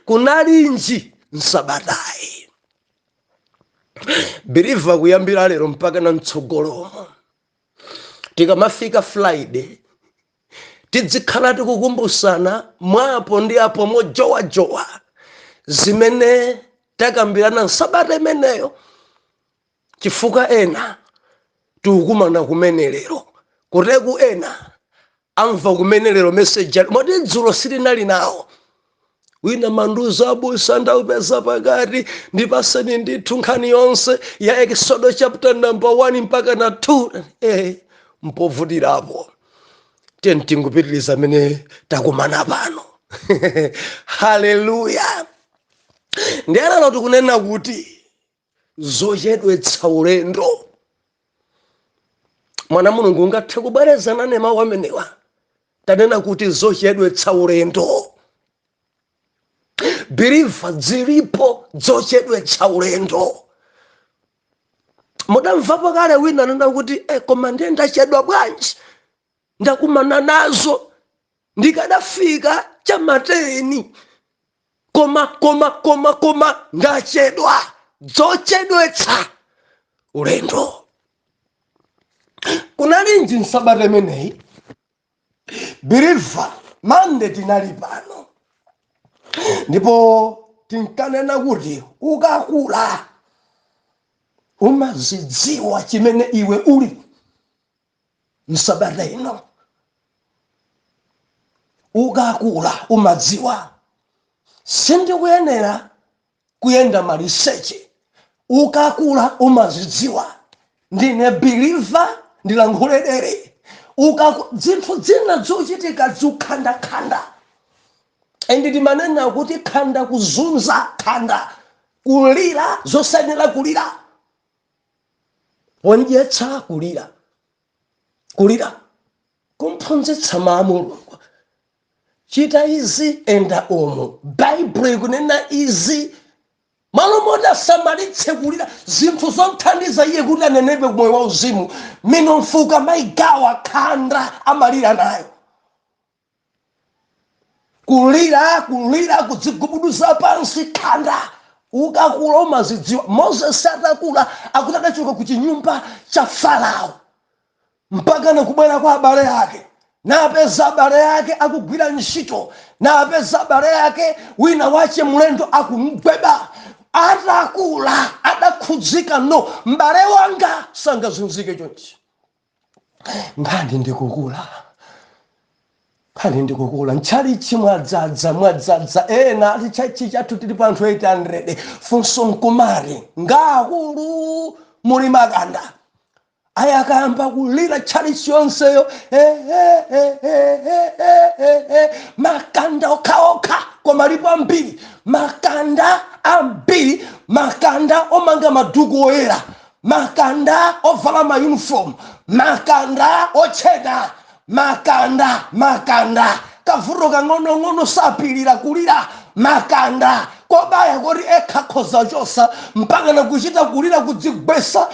Kunalinji nsabatayi? Believer, kuyambira lero mpaka na mtsogolomo, tikamafika Friday, tidzikhala tikukumbusana mwapo ndi apo, mojowajowa, zimene takambirana nsabata imeneyo, chifukwa ena tikukumana kumene lero, kuteku ena amva kumene lero message moti dzulo sitinali nawo. Wina manduza, "Abusa, ndaupeza pakati, ndipaseni ndithu nkhani yonse ya Exodo chapter number 1 mpaka na 2." Mpovutirapo. Tiye tingupitiriza amene takumana pano. Haleluya! Ndiye lero tikunena kuti zochedwetsa ulendo. Mwana Mulungu, ungathe kubwerezana ne mawu amenewa? Tanena kuti zochedwetsa ulendo. Believer, zilipo zochedwetsa ulendo. Mudamvapo kale wina anena kuti, "Koma ndiye ndachedwa bwanji, ndakumana nazo, ndikadafika chamateni, koma koma koma koma ndachedwa." Zochedwetsa ulendo. Kunalinji msabata imeneyi, believer? Mande tinali pano ndipo tinkanena kuti ukakula umazidziwa chimene iwe uli. Msabata ino, ukakula umadziwa. Sindikuyenera kuyenda maliseche. Ukakula umazidziwa. Ndine believer, ndilankhule dere. Zinthu zina zochitika zikhandakhanda, and timanena kuti khanda kuzunza khanda, kulira zosayenera kulira, wondyetsa kulira, kulira, kumphunzitsa mawu a Mulungu, chita izi, enda umu, Baibulo ikunena izi, malo moti asamalitse kulira zinthu zomthandiza iye kuti anenepe kumoyo wa uzimu, minofu mayigawa, khanda amalira nayo, kulira, kulira, kudzigubuduza pansi, khanda. Ukakula umazidziwa. Moses atakula, akuti adachoka ku chinyumba cha Farao mpaka nakubwera kwa abale ake, napeza abale ake akugwira ntchito, napeza abale ake wina wache mlendo akumgweba. Atakula adakhudzika, "No, m'bale wanga sangazunzike chonchi." Nkhani ndikukula, nkhani ndikukula. Ntchalichi mwadzadza, mwadzadza. Ena ati tchalitchi chathu tili pa anthu 800. Funso nkumati, ngaakulu muli makanda aya akayamba kulira tchalichi yonseyo, eh, eh, eh, eh, eh, eh, eh, eh, makanda okhaokha. Koma alipo ambiri, makanda ambiri, makanda omanga maduku oyera, makanda ovala mauniform, makanda ochena, makanda, makanda kavuto kang'onong'ono sapilira, kulira, makanda kobaya koti ekha khoza chosa, mpaka nakuchita kulira, kudzigwesa,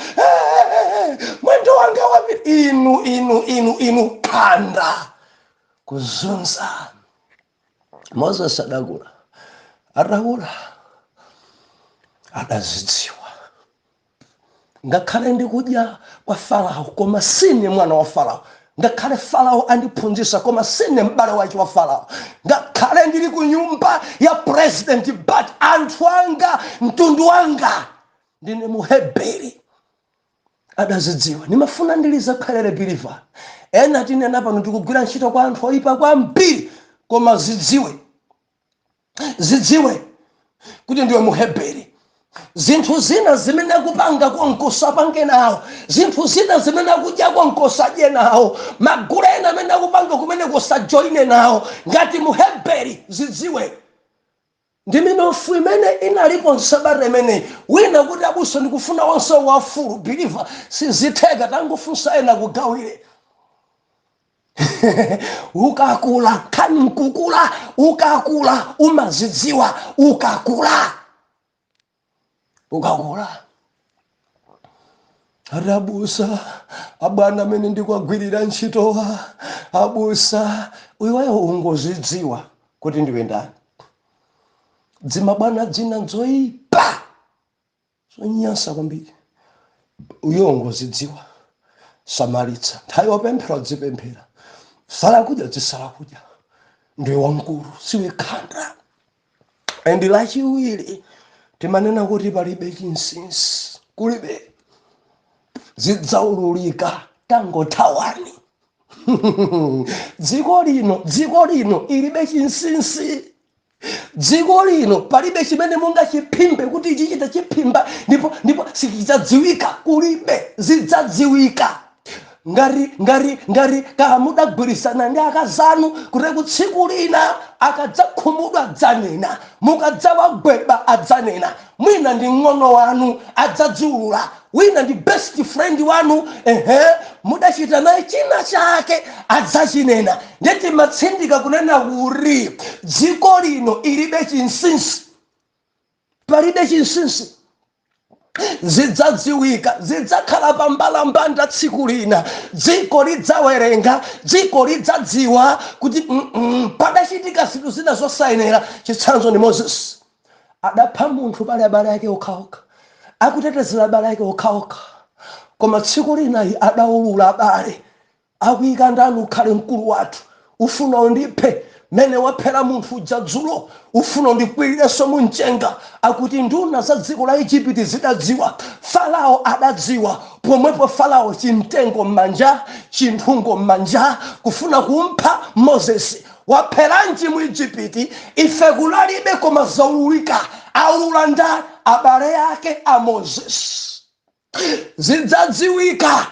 "Mwendo wanga wapita." Inu, inu, inu, inu, khanda kuzunza. Moses adakula. Atakula adazidziwa, "Ngakhale ndikudya kwa Farao, koma sine mwana wa Farao. Ngakhale Farao andiphunzitsa, koma sine m'bale wace wa Farao. Ngakhale ndili ku nyumba ya president, but anthu anga, mtundu wanga, ndine Muheberi." Adazidziwa. Nimafuna ndilizakhalere, believer. Ena tinena pano tikugwira ntchito kwa anthu oyipa kwambiri, koma zidziwe, zidziwe kuti ndiwe Muheberi. Zinthu zina zimene akupanga konko sapange nawo, zinthu zina zimene akudya konko sadye nawo, magulu ena amene akupanga kumene kusajoine nawo. Ngati Muheberi, zidziwe. Ndi minofu imene inalipo nsabata imeneyi. Wina kuti, "Abusa, ndikufuna onse wafulu." Believer, sizitheka. Tangofunsa ena kugawire. Ukakula, nkhani nkukula. Ukakula umazidziwa. Ukakula, ukakula. Ati, "Abusa, abwana amene ndikuagwirira ntchitowa, abusa." Iweyo ungozidziwa kuti ndiwe ndani. Dzimabwana dzina nzoyipa, zonyansa kwambiri. Uyo ungozidziwa, samalitsa. Nthawi yopemphera dzipemphera, sala kudya dzisala kudya. Ndiwe wamkulu, siwe khanda. And lachiwiri timanena kuti palibe chinsinsi, kulibe, zidzaululika. Tangothawani dziko lino. Dziko lino ilibe chinsinsi. Dziko lino palibe chimene mungachiphimbe kuti ichi chita chiphimba ndipo sichidzadziwika. Kulibe, zidzadziwika. Ngati kamudagwirizana ndi akazanu kuti kutsiku lina akadzakhumudwa adzanena, mukadzawagweba adzanena. Mwina ndi ng'ono wanu, adzadziulula. Wina ndi best friend wanu, ehe, mudachita naye china chake, adzachinena. Ndeti matsindika kunena kuti dziko lino ilibe chinsinsi, palibe chinsinsi. Zidzadziwika, zidzakhala pambalambanda tsiku lina. Dziko lidzawerenga, dziko lidzadziwa kuti padachitika zinthu zina zosayenera. Chitsanzo ndi Moses, adapha munthu pali abale ake okhaokha, akutetezera abale ake okhaokha, koma tsiku linayi adaulula abale akuyika ndani ukhale mkulu wathu? Ufuna undiphe mene waphera munthu uja dzulo, ufuna undikwirirenso mumchenga? Akuti nduna za dziko la Igupti zidadziwa, Farao adadziwa pomwepo. Farao chimtengo m'manja, chinthungo m'manja, kufuna kumpha Moses. Wapheranji mu Igupti? Ife kunalibe, koma zaululika. Aulula ndani? Abale ake a Moses. Zidzadziwika.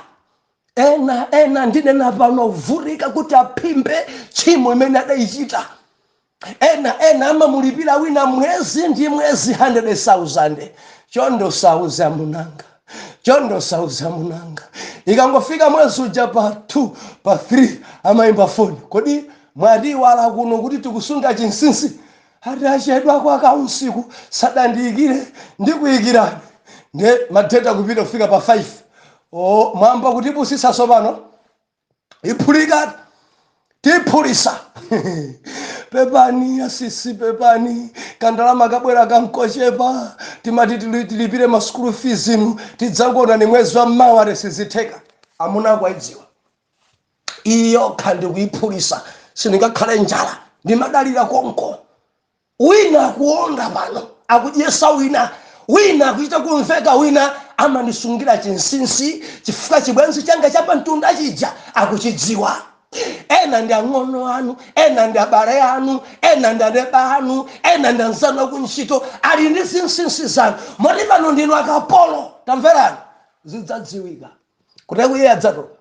Ena ndinena pano vutika kuti aphimbe tchimo imene adayichita. Ena amamulipira wina mwezi ndi mwezi 100,000. Chondo sauza munanga, chondo sauza munanga. Ikangofika mwezi uja pa 2, pa 3, amayimba foni: "Kodi mwatiwala kuno kuti tikusunga chinsinsi?" Ati achedwa kwa usiku sadandiyikire, ndikuyikirani. Nde ma date kupita kufika pa 5. O, mwamba kutipusisa sopano, iphulika, tiphulisa. "Pepani asisi, pepani, kandalama kabwera kankochepa, timati tilipire ma school fees inu, tidzakuonani mwezi wa mmawa." Tisizitheka. Amuna akwayidziwa iyi yokha ndikuyiphulisa, sindingakhale njala, ndimadalira konko. Wina akuonda pano, akudyesa wina, wina akuchita kumveka, wina amandisungira chinsinsi chifukwa chibwenzi changa chapamtunda chija akuchidziwa. Ena ndi ang'ono anu, ena ndi abale anu, ena ndi aneba anu, ena ndi anzanu akuntchito, ali ndi zinsinsi zanu, moti pano ndinu akapolo. Tamverani, zidzadziwika kuti iye adzatoka.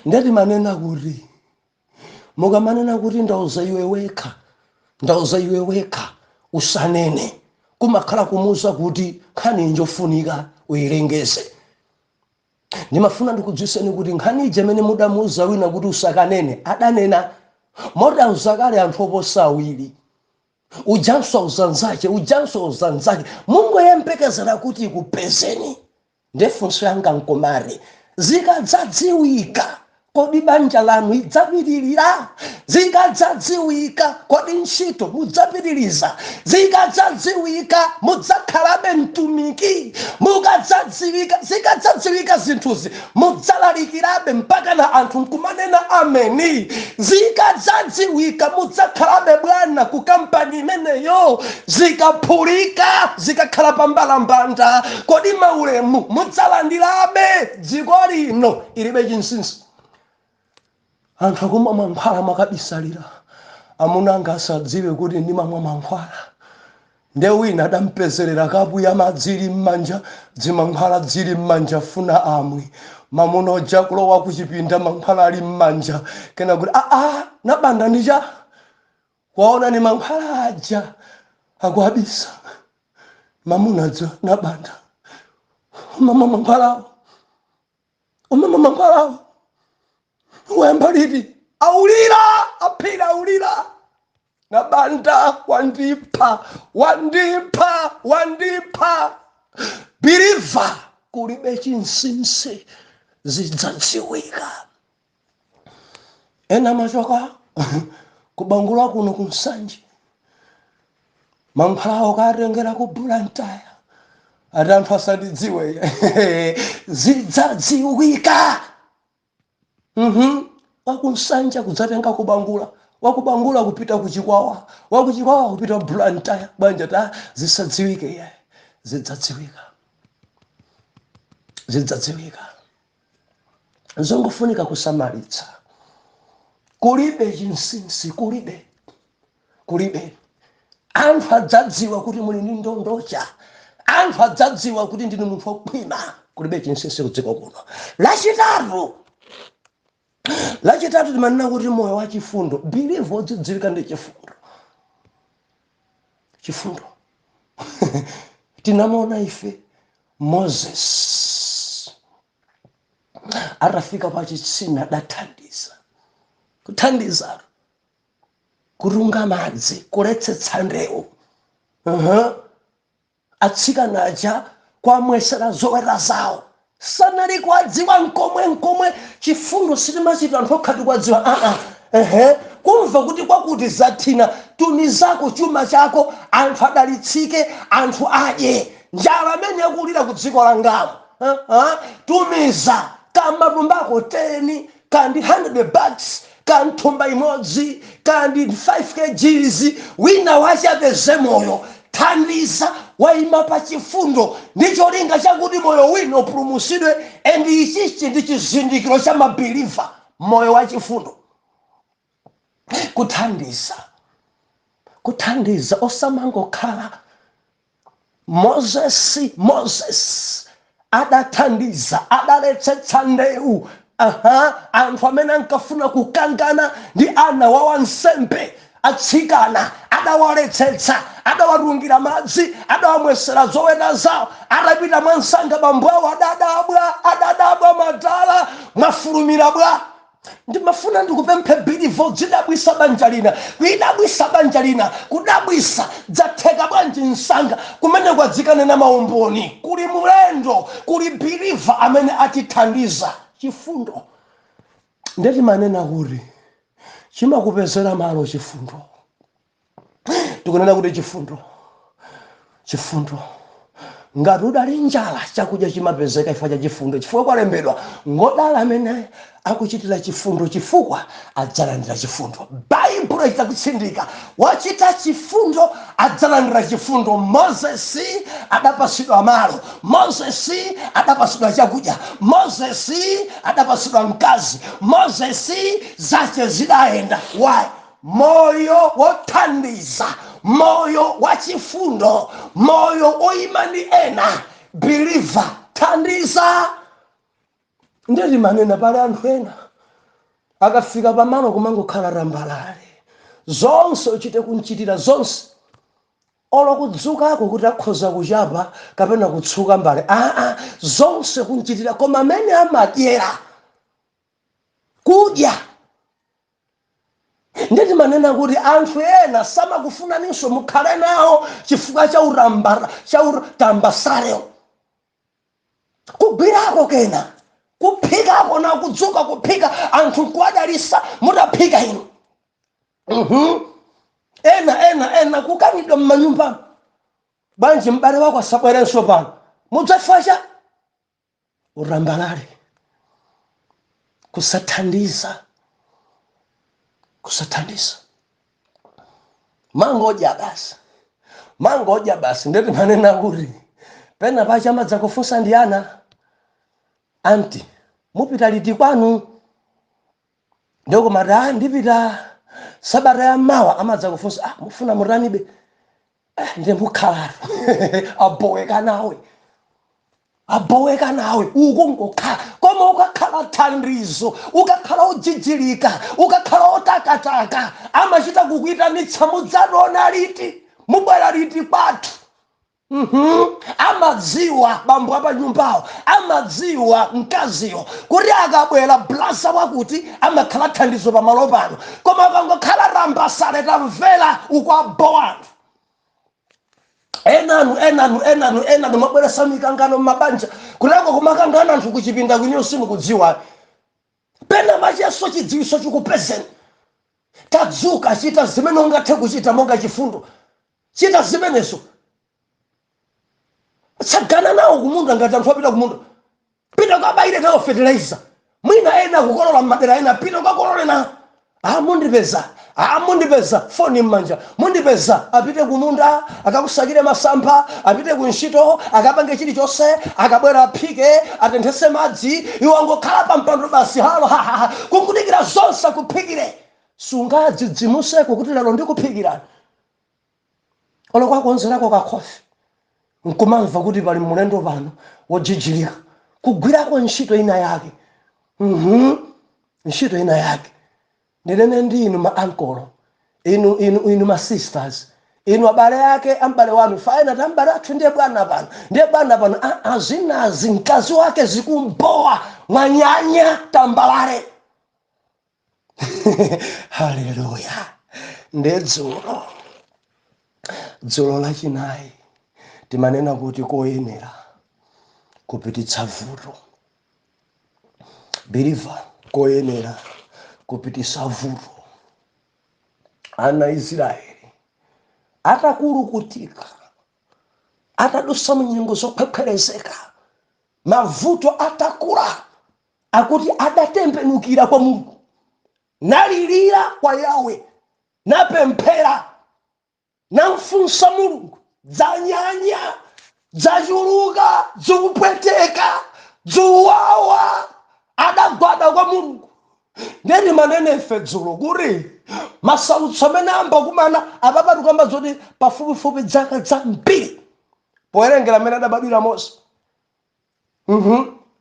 Ndeti manena kuti mukamanena kuti ndauza iwe wekha, ndauza iwe wekha, usanene, kumakhala kumuuza kuti nkhani njofunika uyilengeze. Ndimafuna ndikudziwitseni kuti nkhani ija imene mudamuuza wina kuti usakanene, adanena, moti auza kale anthu oposa awiri. Ujanso auza nzache, ujanso auza nzake, mungoyembekezera kuti ikupezeni. Ndefunso yanga nkomare, zikadzadziwika, kodi banja lanu idzapitirira? Zikadzadziwika, kodi ntchito mudzapitiriza? Zikadzadziwika, mudzakhalabe mtumiki? Mukadzadziwika, zikadzadziwika zinthuzi, mudzalalikirabe mpaka na anthu nkumanena ameni? Zikadzadziwika, mudzakhalabe bwana ku kampani imeneyo? Zikaphulika, zikakhala pambalambanda, kodi maulemu mudzalandirabe? Dziko lino ilibe chinsinsi. Anthu akumwa mankhwala mwakabisalira, amuna anga asadziwe kuti ndimamwa mankhwala. Nde wina adampezerera kapu ya madzi ili m'manja, dzimankhwala dzili m'manja, funa amwe. Mamuna oja kulowa kuchipinda, mankhwala ali m'manja, kena kuti, "Aa, nabanda ndicha waona ni mankhwala aja akuabisa." Mamuna dza, "Nabanda, umamwa mankhwalawo? Umamwa mankhwalawo? Wayamba liti?" Aulira aphira, aulira, "Nabanda, wandipha, wandipha, wandipha." Believer, kulibe chinsinsi, zidzadziwika. Ena machoka kubangula kuno kunsanje, mankhwalawo katengera ku Blantyre, ati anthu asandidziwe. Zidzadziwika. Wakunsanja kudzatenga kubangula, wakubangula kupita kuchikwawa, wakuchikwawa kupita Blantyre. Bwanja ta zisadziwike? Iye zidzadziwika, zidzadziwika. Zongofunika kusamalitsa. Kulibe chinsinsi, kulibe, kulibe. Anthu adzadziwa kuti muli ndi ndondocha. Anthu adzadziwa kuti ndinu munthu wokhwima. Kulibe chinsinsi kudziko kuno. Lachitatu timanena kuti moyo wa chifundo, believer wodzidziwika ndi chifundo. Chifundo tinamaona ife Moses atafika pa chitsime, adathandiza, kuthandiza kutunga madzi, kuletsetsa ndewu. Atsikana aja kwamwesera zoweta zawo, sanali kuwadziwa nkomwe nkomwe. Chifundo sitimachita anthu okhati kuwadziwa, aa, ehe. Kumva kuti kwakuti zathina, tumizako chuma chako, anthu adalitsike, anthu adye. Njala amene yakulira ku dziko langamo. Tumiza kamatumbako 10 kandi 100 bucks, kanthumba imodzi kandi 5 kgs, wina wachapeze moyo. Thandiza, wayima pa chifundo ndi cholinga chakuti moyo wina upulumutsidwe. And ichichi ndi chizindikiro cha ma believer, moyo wa chifundo, kuthandiza, kuthandiza, osamangokhala. Moses adathandiza, adaletsetsa ndewu. Aha, anthu amene ankafuna kukangana ndi ana wa wansembe, atsikana, adawaletsetsa, adawatungira madzi, adawamwesera zoweta zawo. Atapita mwansanga, bambo awo adadabwa, adadabwa, "Madala, mwafulumira bwa?" Ndimafuna ndikupemphe believer, dzidabwisa banja lina, kuidabwisa banja lina, kudabwisa, dzatheka bwanji msanga? Kumene kwadzikanena maumboni, kuli mulendo, kuli believer amene atithandiza. Chifundo ndetimanena kuti chimakupezera malo. Chifundo, tikunena kuti chifundo, chifundo, ngati udali njala, chakudya chimapezeka chifukwa cha chifundo, chifukwa kwalembedwa, "Ngodala amene akuchitira chifundo, chifukwa adzalandira chifundo." Baibulo itakutsindika, wachita chifundo adzalandira chifundo. Mozesi adapasidwa malo, Mozesi adapasidwa chakudya, Mozesi adapasidwa mkazi, Mozesi zache zidayenda. Why? Moyo wothandiza, moyo wachifundo, moyo oyima ndi ena. Believer, thandiza. Ndeti manena pali anthu ena akafika pamalo kumangokhala rambalale, zonse uchite kunchitira zonse, olo kudzukako kuti akhoza kuchapa kapena kutsuka mbale, aa, zonse kunchitira. Koma amene amadyera kudya, nditi manena kuti anthu ena samakufunaninso mukhale nawo chifukwa cha urambara, cha utambasalewo, kugwirako kena, kuphikako na kudzuka kuphika, anthu nkuwadalisa mutaphika inu. Ena ena ena kukanidwa m'manyumbamo, "Bwanji m'bale wako asabwerenso pano?" Mudzafa cha urambalale, kusathandiza, kusathandiza, mangodya basi, mangodya basi. Ndeti manena kuti pena pachamadza kufunsa ndi ana, "Anti, mupita liti kwanu?" Ndikumati, "Ah, ndipita sabata ya mawa." Amadza kufunsa, "Ah, mufuna mutanibe?" "Eh, ndi mukhalatu." Aboweka nawe, aboweka nawe, ukungokhala. Koma ukakhala thandizo, ukakhala ujijilika, ukakhala otakataka, amachita kukuitanitsa, "Mudzationa liti? Mubwera liti kwathu?" Amadziwa bambo apanyumbawo, amadziwa mkaziyo kuti akabwera blaza wakuti amakhala thandizo pamalo pano. Koma akangokhala rambasale, tamvera, ukwabowa anthu enanu, enanu, enanu, enanu mwabweresa mikangano mmabanja, kutango kumakangana anthu kuchipinda kwiniyo simukudziwa. Pena macheso chidziwiso chikupezeni. Tadzuka, chita zimene ungathe kuchita monga chifundo, chita zimenezo. Tsagana nawo kumunda. Ngati anthu apita kumunda, pita ukabayire nawo fertilizer. Mwina ena akukolola m'madera ena, pita ukakolole nawo. "Ah, mundipeza, ah, mundipeza." Foni m'manja, "Mundipeza." Apite kumunda akakusakire masampha, apite ku ntchito akapange chilichonse, akabwera aphike, atenthese madzi. Iwo angokhala pa mpando basi, halo hahaha, kungudikira zonse akuphikire. Sungadzidzimuseko kuti lero ndikuphikirani, olo kwakonzerako kakhofi. Nkumamva kuti pali mulendo pano wojijilika kugwirako ntchito ina yake. Ntchito ina yake. Ndinene ndi inu ma ankolo, inu ma sisters, inu abale ake ambale wanu, faina ti ambale athu ndiye bwana pano, ndiye bwana pano. Azinazi mkazi wake zikumbowa, mwanyanya tambalale. Haleluya! Ndiye dzulo, dzulo lachinayi, timanena kuti koyenera kupititsa vuto, believer, koyenera kupititsa vuto. Ana Israeli atakulukutika, atadusa munyengo zokhwekhwerezeka, mavuto atakula, akuti adatembenukira kwa Mulungu, nalilira kwa Yawe, napemphera, namfunsa Mulungu. Dzanyanya, dzachuluka, dzikupweteka, dzuwawa. Adagwada kwa Mulungu. Ndeni manene ife dzulo kuti masautso amene amba kumana apapa, tikamba zoti pafupifupi zaka zambiri powerengera amene adabadwira Mose.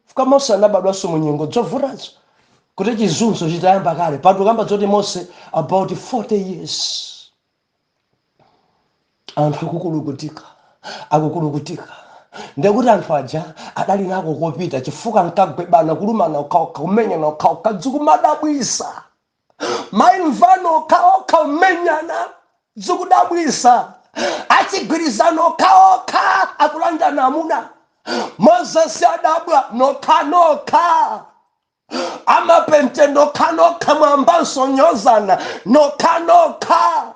Fuka Mose anabadwanso mu nyengo zovutazo, kuti chizunzo chitayamba kale. Pano tikamba zoti Mose about 40 years, anthu akukulukutika, akukulukutika. Ndekuti anthu aja adali nako kopita, chifukwa nkagwebana, kulumana okhaokha, kumenyana okhaokha, zikumadabwisa. Maimvano okhaokha, kumenyana, zikudabwisa. Achigwirizano okhaokha, akulandana amuna. Moses adabwa, nokhanokha amapente, nokhanokha mwambanso nyozana, nokhanokha.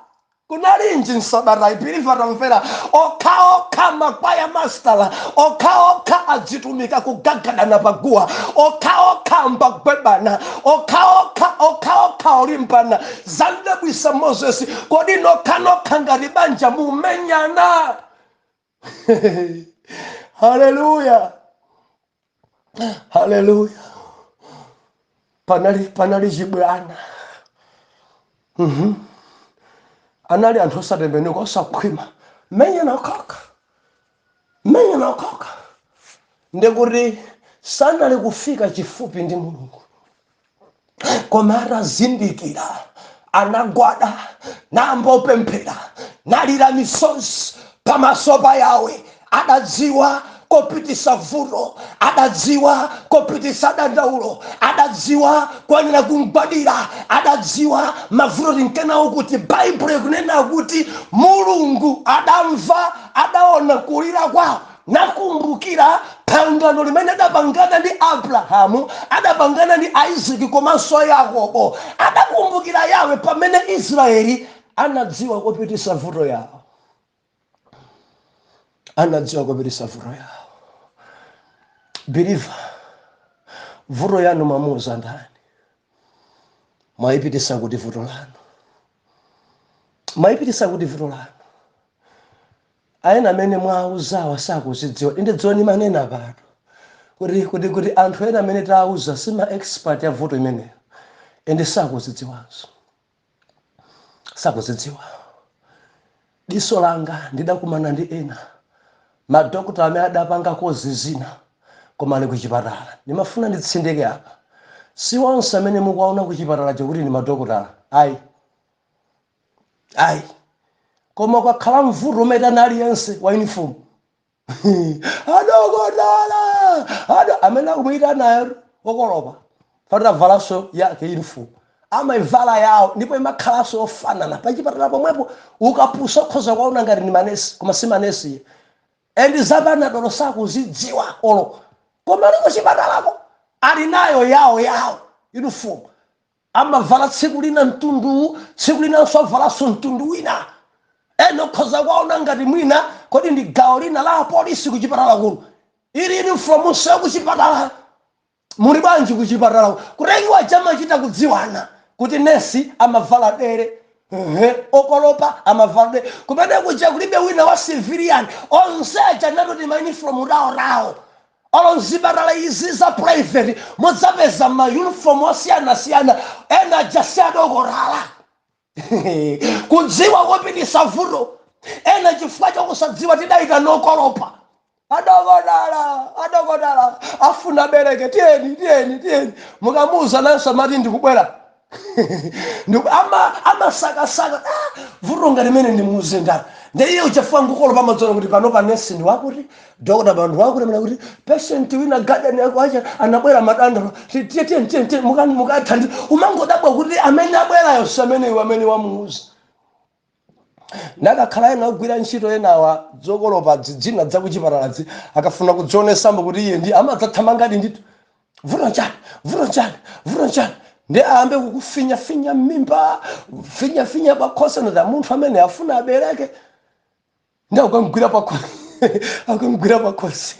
Kunalinji nsabata ipiliva? Tamvera, okhaokha makwaya mastala, okhaokha adzitumika kugagadana paguwa, okhaokha mbagwebana, okhaokha, okhaokha olimbana. Zandabwisa Moses, kodi nokhanokha ngati banja mumenyana? Haleluya, haleluya! Panali chibwana. Anali anthu osatembenuka, osakhwima, menyana okhaokha, menyana okhaokha. Ndikuti sanali kufika chifupi ndi Mulungu, koma atazindikira anagwada, nambopemphera, nalira misozi pamaso pa Yawe. Adadziwa kopitisa vuto, adadziwa kopitisa dandaulo, adadziwa kuyenera kumgwadira, adadziwa mavuto tinkenawo. Kuti Baibulo ikunena kuti Mulungu adamva, adaona kulira kwawo, nakumbukira pangano limene adapangana ndi Abrahamu, adapangana ndi Isaki komanso Yakobo. Adakumbukira Yawe pamene Israeli anadziwa kopitisa vuto yawo, anadziwa kopitisa vuto yawo. Believer, vuto yanu mwamuuza ndani? Mwayipitisa kuti vuto lanu? Mwayipitisa kuti vuto lanu? Ayena amene mwauzawa sakuzidziwa. Inde, dziwani, manena pano kuti anthu ena amene tauza sima expert ya vuto imeneyo, ende sakuzidziwanso, sakuzidziwa. Diso langa ndidakumana ndi ena madokota amene adapanga kozi zina koma ali kuchipatala. Ndimafuna nditsindike apa, si onse amene mukuwaona kuchipatala chakuti ndi madokotala, ayi, ayi. Koma ukakhala mvuto umetana aliyense wa uniform, adokotala, ado amene akumuyitanayo okolopa fatavalanso yake uniform, amaivala yawo, ndipo imakhalanso ofanana pachipatala pomwepo. Ukapusa ukhoza kuwaona ngati ndi manesi, koma si manesi. And zapanadolo sakuzidziwa olo, koma ali kuchipatalako ali nayo yawo yawo uniform, amavala tsiku lina mtunduwu, tsiku linanso avalanso mtundu wina. Ena ukhoza kuwaona ngati mwina kodi ndi gawo lina la apolisi kuchipatala kuno, ili uniform nso kuchipatala. Muli bwanji kuchipatala kutengiwa chamachita kudziwana kuti nesi amavala dere, ehe, okolopa amavala dere. Kumene kuja kulibe wina wa civilian, onse aja natoti ma uniform rawo rawo. Olo mzipatala izi za private mudzapeza ma uniform osiyanasiyana. Ena aja si adokotala. Kudziwa kopitisa vuto. Ena chifukwa chakusadziwa tidayita nokolopa adokotala, adokotala afuna bereke, tiyeni, tiyeni, tiyeni. Mukamuuza nanso amati ndikubwera. Amasakasaka vuto ngati limene ndimuuze ndani? Ndi iye uchafua ngukolopa amadzona kuti pano pa nesi ndi wakuti, dokota pano ndi wakuti, amene kuti patient wina garden yako acha anabwera madandalo, tiye, tiye, tiye, tiye, mukathandize. Umangodabwa kuti amene abwerayo si amene iwe amene wamuuza. Ndakakhala ena ogwira ntchito enawa zokolopa dzina dzakuchipatalazi, akafuna kudzionesambo kuti iye ndi amadzathamangadi ndithu. Vuto nchani? Vuto nchani? Vuto nchani? Ndi ayambe kukufinyafinya m'mimba, finyafinya pakhosi, nati munthu amene afuna abereke, ndi akamgwira pakhosi, akamgwira pakhosi.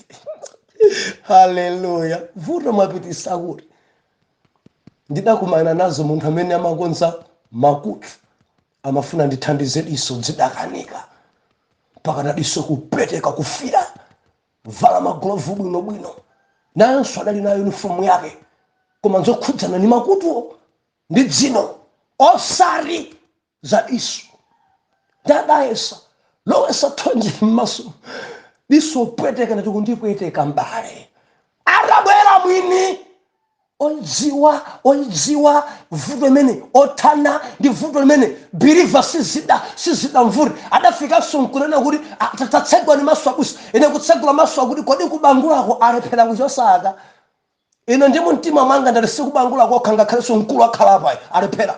Haleluya! Vuto mwapitisa kuti ndidakumana nazo munthu amene amakonza makutu amafuna ndithandize diso, dzidakanika mpaka diso kupeteka, kufira, vala magulovu bwinobwino, nayenso adali nayo uniform yake, koma nzokhudzana ndi makutuwo ndi dzino, osati za diso. Ndadayesa lowesa thonje m'maso, diso pweteka, ndati kundipweteka mbale. Atabwera mwini odziwa, odziwa vuto limene, othana ndi vuto limene, believer, sizida mvuri adafikanso nkunena kuti, "Ah, tatsegula ni maso abusa." Ine kutsegula maso akuti, "Kodi kubangulako alephera kuchosaka?" Ine ndi mumtima mwanga ndati sikubangula kokha, ngakhalenso mkulu akhala apayi alephera.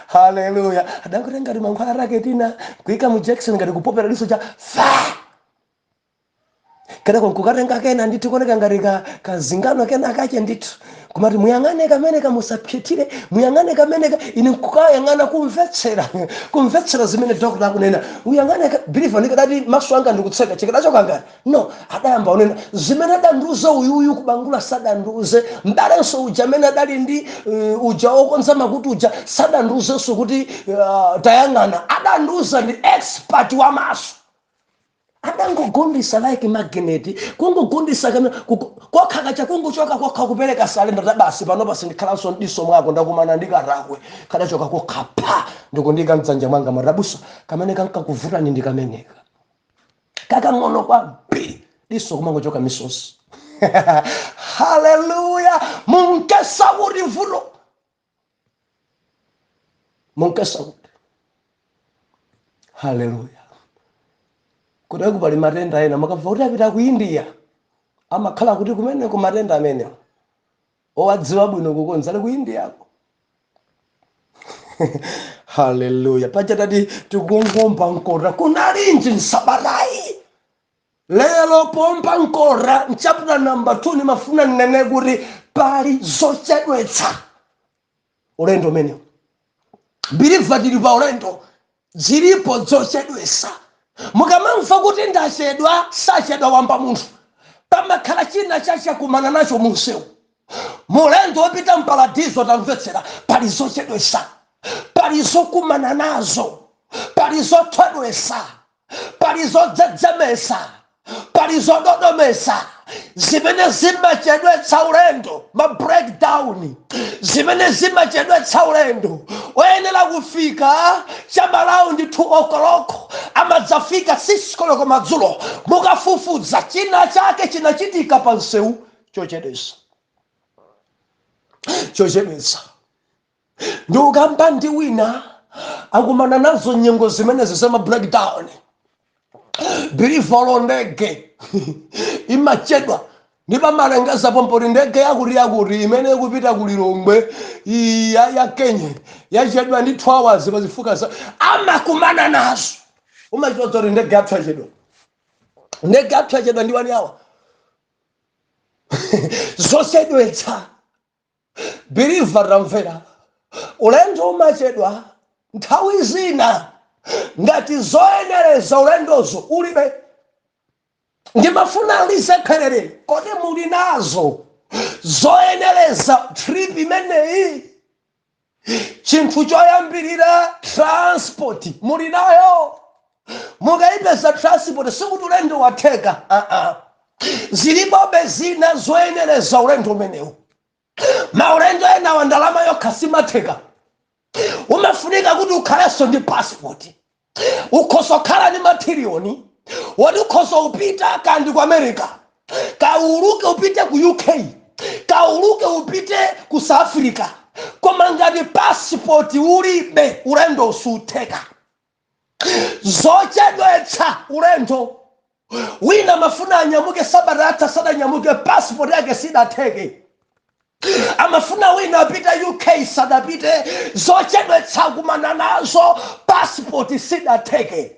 Haleluya! Adakuti ngati mankhwala ake tina kuyika mu jackson, ngati kupopera diso cha fa kenako nkukatenga kena ndithu, kuoneka ngati kazingano kena kache ndithu, kumati muyang'ane kamene kamusapyetire, muyang'ane kamene. Ine nkukayang'ana, kumvetsera, kumvetsera zimene dokta akunena, uyang'ane believer, ndikadati maso anga ndikutseka, chikadachoka ngati no. Adayamba unena zimene adandiuza uyuyu kubangula sadandiuze, mbalenso uja amene adali ndi uja okonza makutu uja sadandiuzenso kuti tayang'ana. Adandiuza ndi expert wa maso, adangogundisa like magnet, kungogundisa kamene kokha kacha, kungochoka kokha, kupereka surrender ta basi, pano pasi ndikhalanso mdiso mwako, ndakumana ndi katakwe. Kadachoka kokha pa ndikundika mdzanja mwanga, marabusa kamene kankakuvutani ndi kameneka kakang'ono kwambiri, diso kumangochoka misozi. Haleluya! Munkesa kuti vuto, munkesa kuti, haleluya, kuteko pali matenda ena mukamva kuti apita ku India, amakhala kuti kumeneko matenda amenewo owadziwa bwino kukonza ali ku Indiako. Haleluya! Paja tati tikungomba mkota, kunalinji nsabatayi lero pomba mkota mchapter number 2, nimafuna nnene kuti pali zochedwetsa ulendo umenewu. Believer, tili pa ulendo, zilipo zochedwetsa. Mukamamva kuti ndachedwa, sachedwa wamba munthu, pamakhala china chachakumana nacho munsewu mulendo wopita mparadizo. Tamvetsera, pali zochedwetsa, pali zokumana nazo, pali zothedwetsa, pali zodzedzemesa, pali zododomesa zimene zimachedwetsa ulendo, ma breakdown zimene zimachedwetsa ulendo. Oyenera kufika chama around 2 o'clock amadzafika 6 koloko madzulo. Mukafufuza, china chake chinachitika pa msewu chochedwetsa, chochedwetsa. Ndikukamba ndi wina akumana nazo nyengo zimenezi zama breakdown. Believer, ndege imachedwa, ndipo amalengeza pompoti ndege yakuti yakuti imene ikupita ku Lilongwe ya Kenya yachedwa ndi 2 hours pazifuka za amakumana nazo. Umachita kuti ndege yathu yachedwa, ndege yathu yachedwa ndi 1 hour. Zochedwetsa. Believer, tamvera, ulendo umachedwa nthawi zina ngati zoyenereza ulendozo ulibe. Ndimafuna lizekherere, kodi muli nazo zoyenereza trip imeneyi? Chinthu choyambirira, transport muli nayo? Mukayipeza transport, sikuti ulendo watheka. Zilipobe zina zoyenereza ulendo umenewu. Maulendo enawa ndalama yokha simatheka. Umafunika kuti ukhalenso ndi passport. Ukhoza kukhala ndi mathiriyoni woti ukhoza upita kandi ku America, kauluke upite ku UK, kauluke upite ku South Africa, koma ngati passport ulibe, ulendo sutheka. Zochedwetsa ulendo, wina amafuna anyamuke sabata yatha, sadanyamuke, passport yake sidatheke. Amafuna wina apite UK, sadapite. Zochedwetsa kumana nazo, passport sidatheke.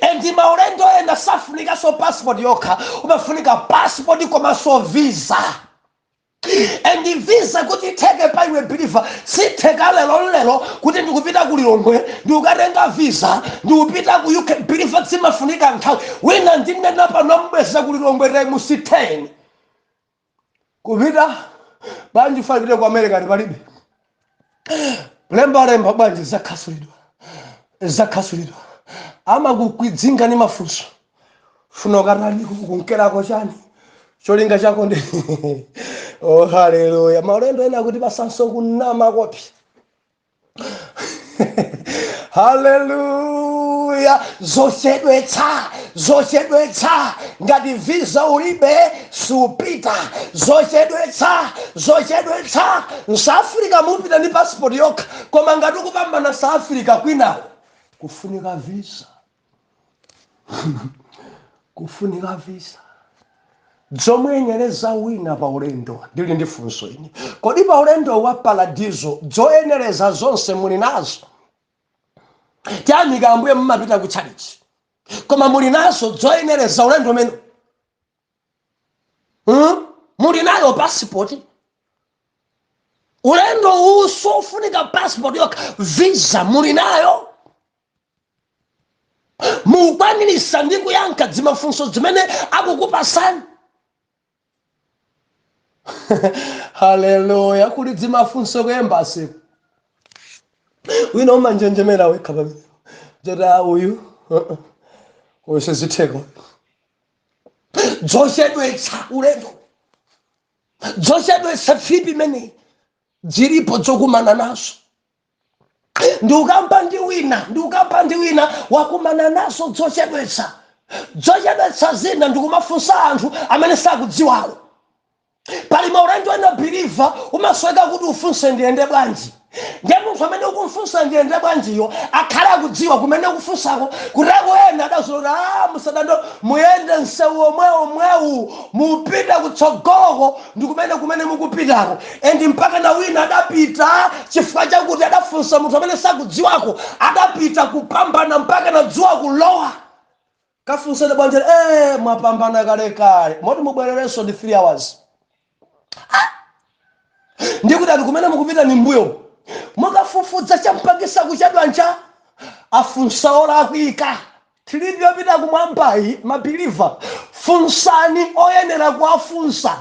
And maulendo ena safunikanso passport yokha, umafunika passport komanso visa. And visa kuti itheke pa iwe believer, sitheka lero lero kuti ndikupita ku Lilongwe ndikukatenga visa, ndikupita ku UK. Believer, zimafunika nthawi. Wina ndinena pano, mbweza ku Lilongwe times 10 kupita bwanji, fanipite ku America, palibe lembalemba bwanji, zakhasulidwa, zakhasulidwa. Amakukwidzinga ni mafunso, funa ukatani, kunkerako chani, cholinga chako ndi. Oh, haleluya! Maulendo ena kuti basanso kunama kopi. Haleluya! Zochedwetsa, zochedwetsa, ngati visa ulibe supita. Zochedwetsa, zochedwetsa. South Africa mupita ndi passport yokha, koma ngati ukupambana South Africa kwinawo, kufunika visa, kufunika visa. Zomwenyereza wina pa ulendo, ndili ndi funso ine: kodi pa ulendo wa paradizo zoyenereza zonse muli nazo? Tiyamika Ambuye mumapita ku tchalichi, koma muli nazo zoyenereza ulendo umene, Muli nayo passport? Ulendo uwu sofunika passport yokha, visa muli nayo? Mukwanirisa ndi kuyankha zimafunso zimene akukupasani? Haleluya! Kuli zimafunso ku embassy, wina umanjenjemera wekha pamene joti uyu uyu sizitheka. Zochedwetsa ulendo, zochedwetsa trip imeneyi zilipo zokumana nazo. Ndiukamba ndi wina, ndiukamba ndi wina wakumana nazo zochedwetsa. Zochedwetsa zina ndikumafunsa anthu amene sakudziwawo. Pali maulendo ena, believer, umasweka kuti ufunse ndiyende bwanji, ndiye munthu amene ukumfunsa ndiyende bwanjiyo akhale akudziwa kumene ukufunsako. Kuteko ena adazoti, a musadando, muyende msewu omwe omwewu, mupite kutsogoloko ndi kumene kumene mukupitako. And mpaka na wina adapita chifukwa chakuti adafunsa munthu amene sakudziwako, adapita kupambana mpaka na dzuwa kulowa. Kafunsane bwanji, mwapambana kalekale, moti mubwererenso ndi 3 hours. Ndikuti ati kumene mukupita ni mbuyo. Mukafufuza champangisa kuchedwa ncha afunsa olakwika. Trip yopita kumwambayi, ma believer, funsani oyenera kuwafunsa,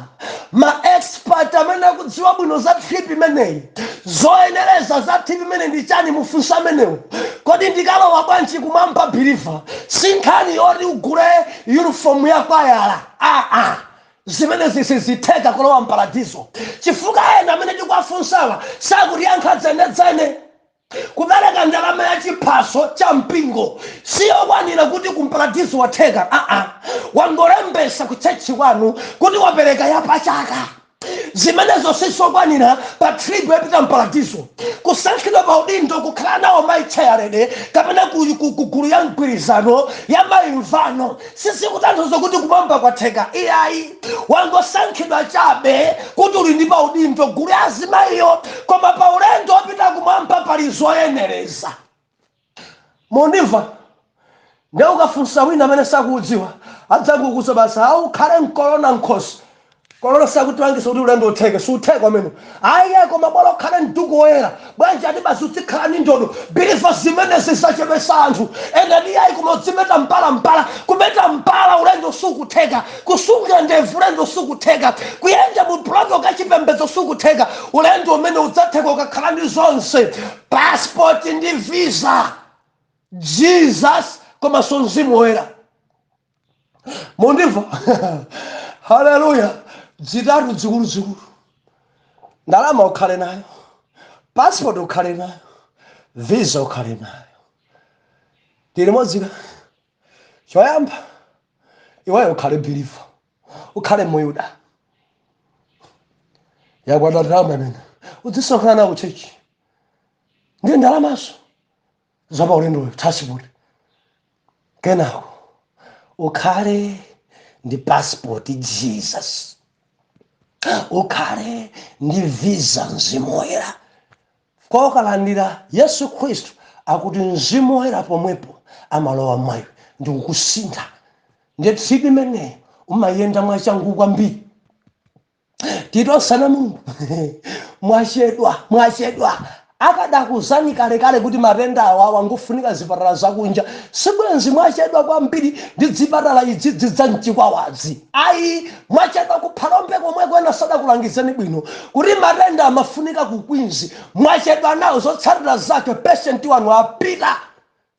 ma expert amene akudziwa bwino za trip imeneyi. Zoyenereza za trip imeneyi ndi chani? Mufunsa amenewo, kodi ndikalowa bwanji kumwamba? Believer, si nkhani yoti ugule uniform ya kwayala, aa. Zimene zisizitheka kulowa mparadizo, chifukwa ena amene tikuwafunsawa sakutiyankha dzenedzene. Kupereka ndalama ya chiphaso cha mpingo siyokwanira kuti kumparadizo watheka, aa. Wangolembesa ku church kwanu kuti wapereka yapachaka, zimenezo sizokwanira pa trip yopita mparadizo. Kusankhidwa pa udindo, kukhala nawo mayi chairlady kapena ku gulu ya mgwirizano ya mayimvano, sizikutanthauza kuti kumwamba kwatheka, iyayi. Wangosankhidwa chabe kuti uli ndi pa udindo gulu ya azimayiyo, koma pa ulendo wopita kumwamba pali zoyenereza. Mundimva? Ndiye ukafunsa wina amene sakuudziwa, adzakukuza basi, aukhale mkolona nkhosi. Kolona sakutipangisa kuti ulendo utheke, sutheka umene ayiye. Koma bola ukhale mduku woyera bwanji, ati basi uzikhala ndi ndodo. Believer, zimene zisachepesa anthu ena ndi ayi, koma uzimeta mpalampala. Kumeta mpala ulendo sukutheka, kusunga ndevu ulendo sukutheka, kuyenda mu protocol kachipembedzo sukutheka. Ulendo umene udzatheka ukakhala ndi zonse, passport ndi visa, Jesus komanso Mzimu Woyera. Mundimva? Haleluya! Zitatu zikuluzikulu: ndalama ukhale nayo, passport ukhale nayo. Visa ukhale nayo. Tili limodzi. Choyamba, iweyo ukhale believer, ukhale Muyuda. Yakwata ndalama imene udzisonkhana nawo church, ndiye ndalamaso zapa ulendoyo, transport. Kenako ukhale ndi passport Jesus, ukhale ndi visa Mzimu Woyera. Kokalandira Yesu Khristu, akuti Mzimu Woyera pomwepo amalowa mwayo ndikukusintha. Ndiye trip imeneyo umayenda mwachangu kwambiri. Titosana Mulungu, mwachedwa, mwachedwa. Akadakuzani kalekale kuti matenda awa wangofunika zipatala zakunja, sibwenzi mwachedwa kwambiri ndi zipatala idzidzi za mchikwawadzi. Ayi, mwachedwa. Kuphalombe komweko ena sadakulangizeni bwino kuti matenda amafunika ku Queens. Mwachedwa nawo. Zotsatira zake, patient wanu apita.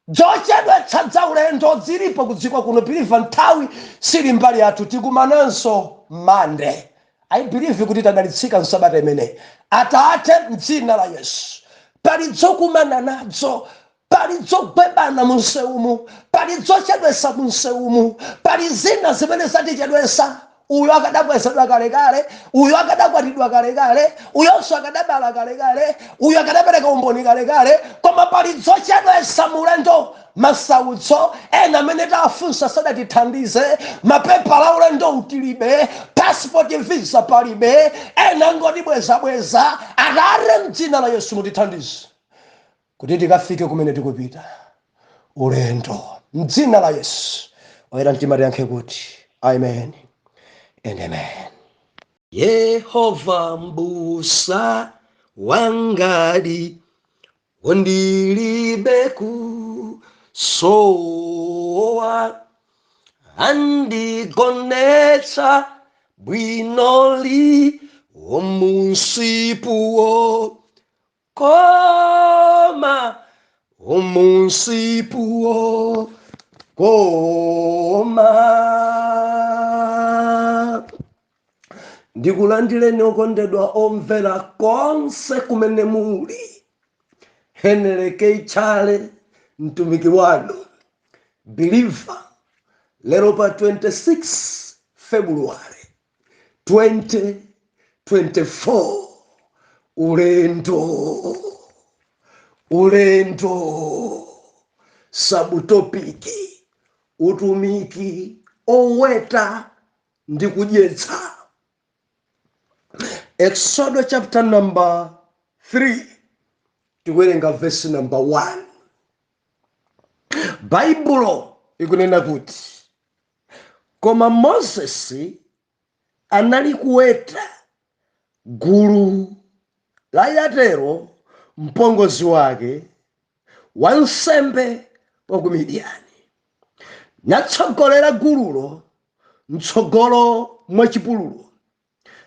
Zochedwetsa za ulendo zilipo kudziko kuno, believer. Nthawi sili mbali yathu. Tikumananso Mande. I believe kuti tadalitsika msabata imeneyi. Atate, mdzina la Yesu, pali zokumana nazo, pali zogwebana munsewumu, pali zochedwesa munsewumu, pali zina zimene zatichedwesa. Uyo akadakwezedwa kalekale, uyo akadakwatidwa kalekale, uyonso akadabala kalekale, uyo akadapereka umboni kalekale, koma pali zochedwesa mulendo, masautso ena amene tafunsa sadatithandize. Mapepala ulendo utilibe, passport, visa palibe, ena ngotibwezabweza. Atate, mdzina la Yesu, mutithandize kuti tikafike kumene tikupita ulendo, mdzina la Yesu. Oyera mtima tiyankhe kuti amen and amen. Yehova mbusa wangadi, wondilibe kusowa, andigonetsa bwinoli omunsipuwo koma, omunsipuwo koma. Ndikulandireni okondedwa omvera konse kumene muli. Henry K Chale, mtumiki wanu, believer. Lero pa 26 February 2024, ulendo, ulendo, subtopic: utumiki oweta ndi kudyetsa. Exodo chapter number 3, tikuwerenga verse number 1. Baibulo ikunena kuti, "Koma Mozesi anali kuweta gulu la Yatero mpongozi wake, wansembe wa ku Midiyani, natsogolera gululo mtsogolo mwa chipululu,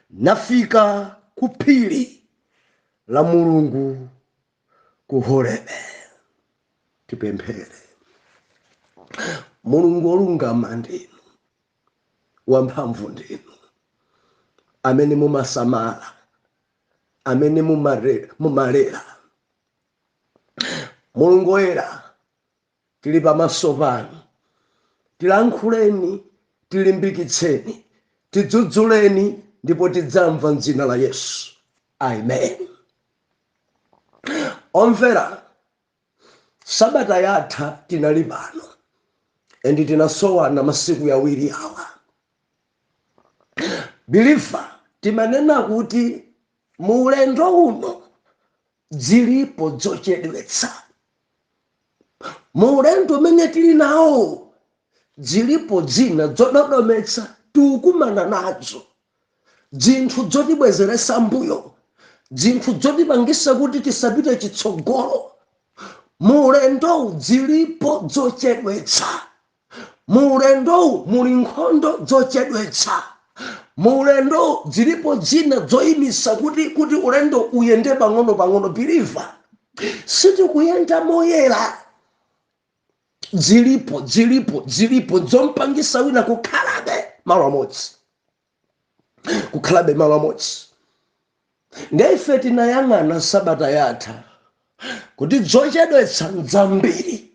nafika ku phiri la Mulungu, ku Horebe." Tipemphere. Mulungu wolungama ndinu, wamphamvu ndinu, amene mumasamala, amene mumalera. Mulungu woyera, tili pamaso panu. Tilankhuleni, tilimbikitseni, tidzudzuleni, ndipo tidzamva mdzina la Yesu, amen. Omvera, sabata yatha tinali pano and tinasowana masiku yawiri awa. Believer, timanena kuti mu ulendo uno zilipo zochedwetsa. Mu ulendo umene tili nawo zilipo zina zododometsa, tikukumana nazo zinthu zotibwezeresa mbuyo, zinthu zotipangisa kuti tisapite chitsogolo. Mu ulendowu zilipo zochedwetsa. Mu ulendowu muli nkhondo zochedwetsa. Mu ulendowu zilipo zina zoyimisa kuti ulendo uyende pang'ono pang'ono. Believer, sitikuyenda moyera. Zilipo, zilipo, zilipo zompangisa wina kukhalabe malo amodzi, kukhalabe malo amodzi. Ndiye ife tinayang'ana sabata yatha. Kuti dzochedwetsa nzambiri,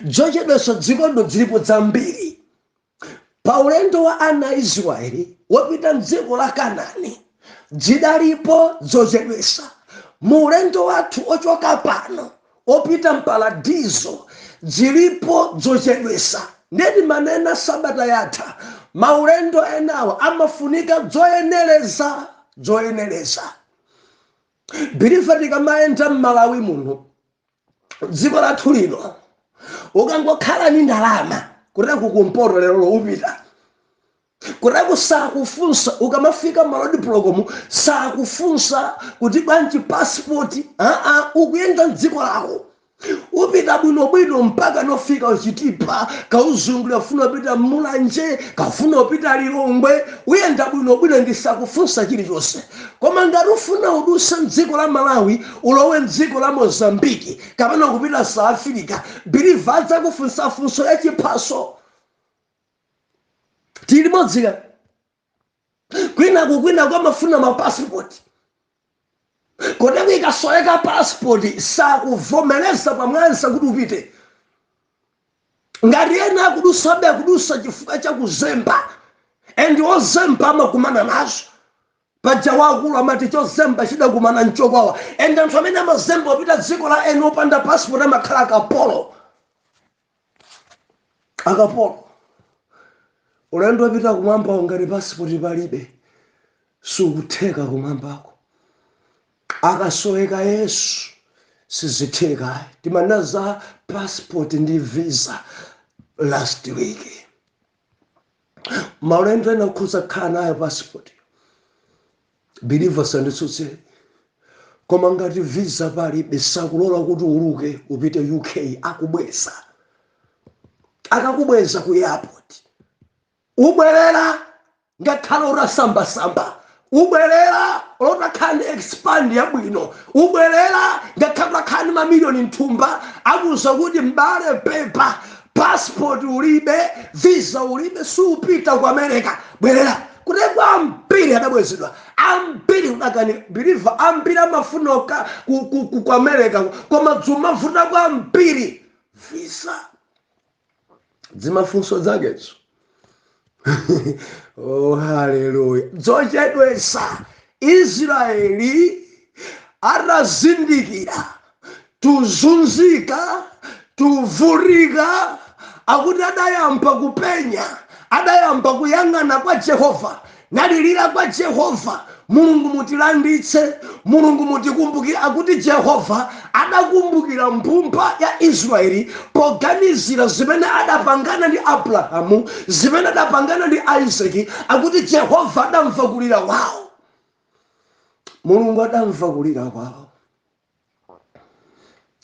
dzochedwetsa dzikondo zilipo zambiri. Pa ulendo wa ana a Israeli wopita mdziko la Kanani zidalipo zochedwetsa. Mu ulendo wathu ochoka pano opita mparadizo zilipo zochedwetsa. Ndeti manena sabata yatha, maulendo enawo amafunika zoyenereza, zoyenereza. Believer, tikamayenda m'Malawi muno, dziko lathu lino, ukangokhala ni ndalama kutera kukumpoto lero upita kutera, sakufunsa. Ukamafika ma road block mu, sakufunsa kuti bwanji passport. Aa, ukuyenda mdziko lako, upita bwinobwino mpaka nofika uChitipa, kauzungulira, ufuna upita Mulanje, kafuna upita Lilongwe, uyenda bwinobwino, ndisakufunsa chilichonse. Koma ngati ufuna uduse mdziko la Malawi, ulowe mdziko la Mozambiki kapena kupita South Africa, believer, adzakufunsa funso ya chiphaso. Tili modzika kwinaku, kwinaku amafuna mapasipoti. Koteko ikasoweka pasipoti, sakuvomereza pamwanza kuti upite. Ngati ena akudusabe, akudusa chifukwa cha kuzemba, and ozemba amakumana nazo. Paja wakulu amati chozemba chidakumana nchokwawa. And anthu amene amazemba opita dziko la eni opanda pasipoti amakhala akapolo, akapolo. Ulendo wopita kumwamba, ngati pasipoti palibe, sikutheka kumwambako. Akasoweka Yesu, sizitheka. Timanena za passport ndi visa last week. Maulendo ena ukhoza kukhala nayo passport, believer, sanditsutse, koma ngati visa palibe, sakulola kuti uluke upite UK. Akubweza, akakubweza ku airport, ubwerera ngakhale utasambasamba, ubwerera utakhala ndi expand yabwino, ubwerera ngakhale utakhala ndi mamiliyoni mthumba. Akuza kuti, "Mbale, pepa, passport ulibe, visa ulibe, siupita ku America, bwerera." Kuteko ambiri adabwezedwa, ambiri kudakani. Believer, ambiri amafuna ku America, koma dzumavuta kwambiri visa, dzimafunso zakezo. Oh, haleluya! Dzochedwesa. Israeli atazindikira tuzunzika, tuvurika, akuti adayamba kupenya, adayamba kuyang'ana kwa Jehova, nalilira kwa Jehova, "Mulungu, mutilanditse, Mulungu, mutikumbukire." Akuti Jehova adakumbukira mbumba ya Israeli poganizira zimene adapangana ndi Abrahamu, zimene adapangana ndi Isaki. Akuti Jehova adamva kulira kwawo. Mulungu adamva kulira kwawo.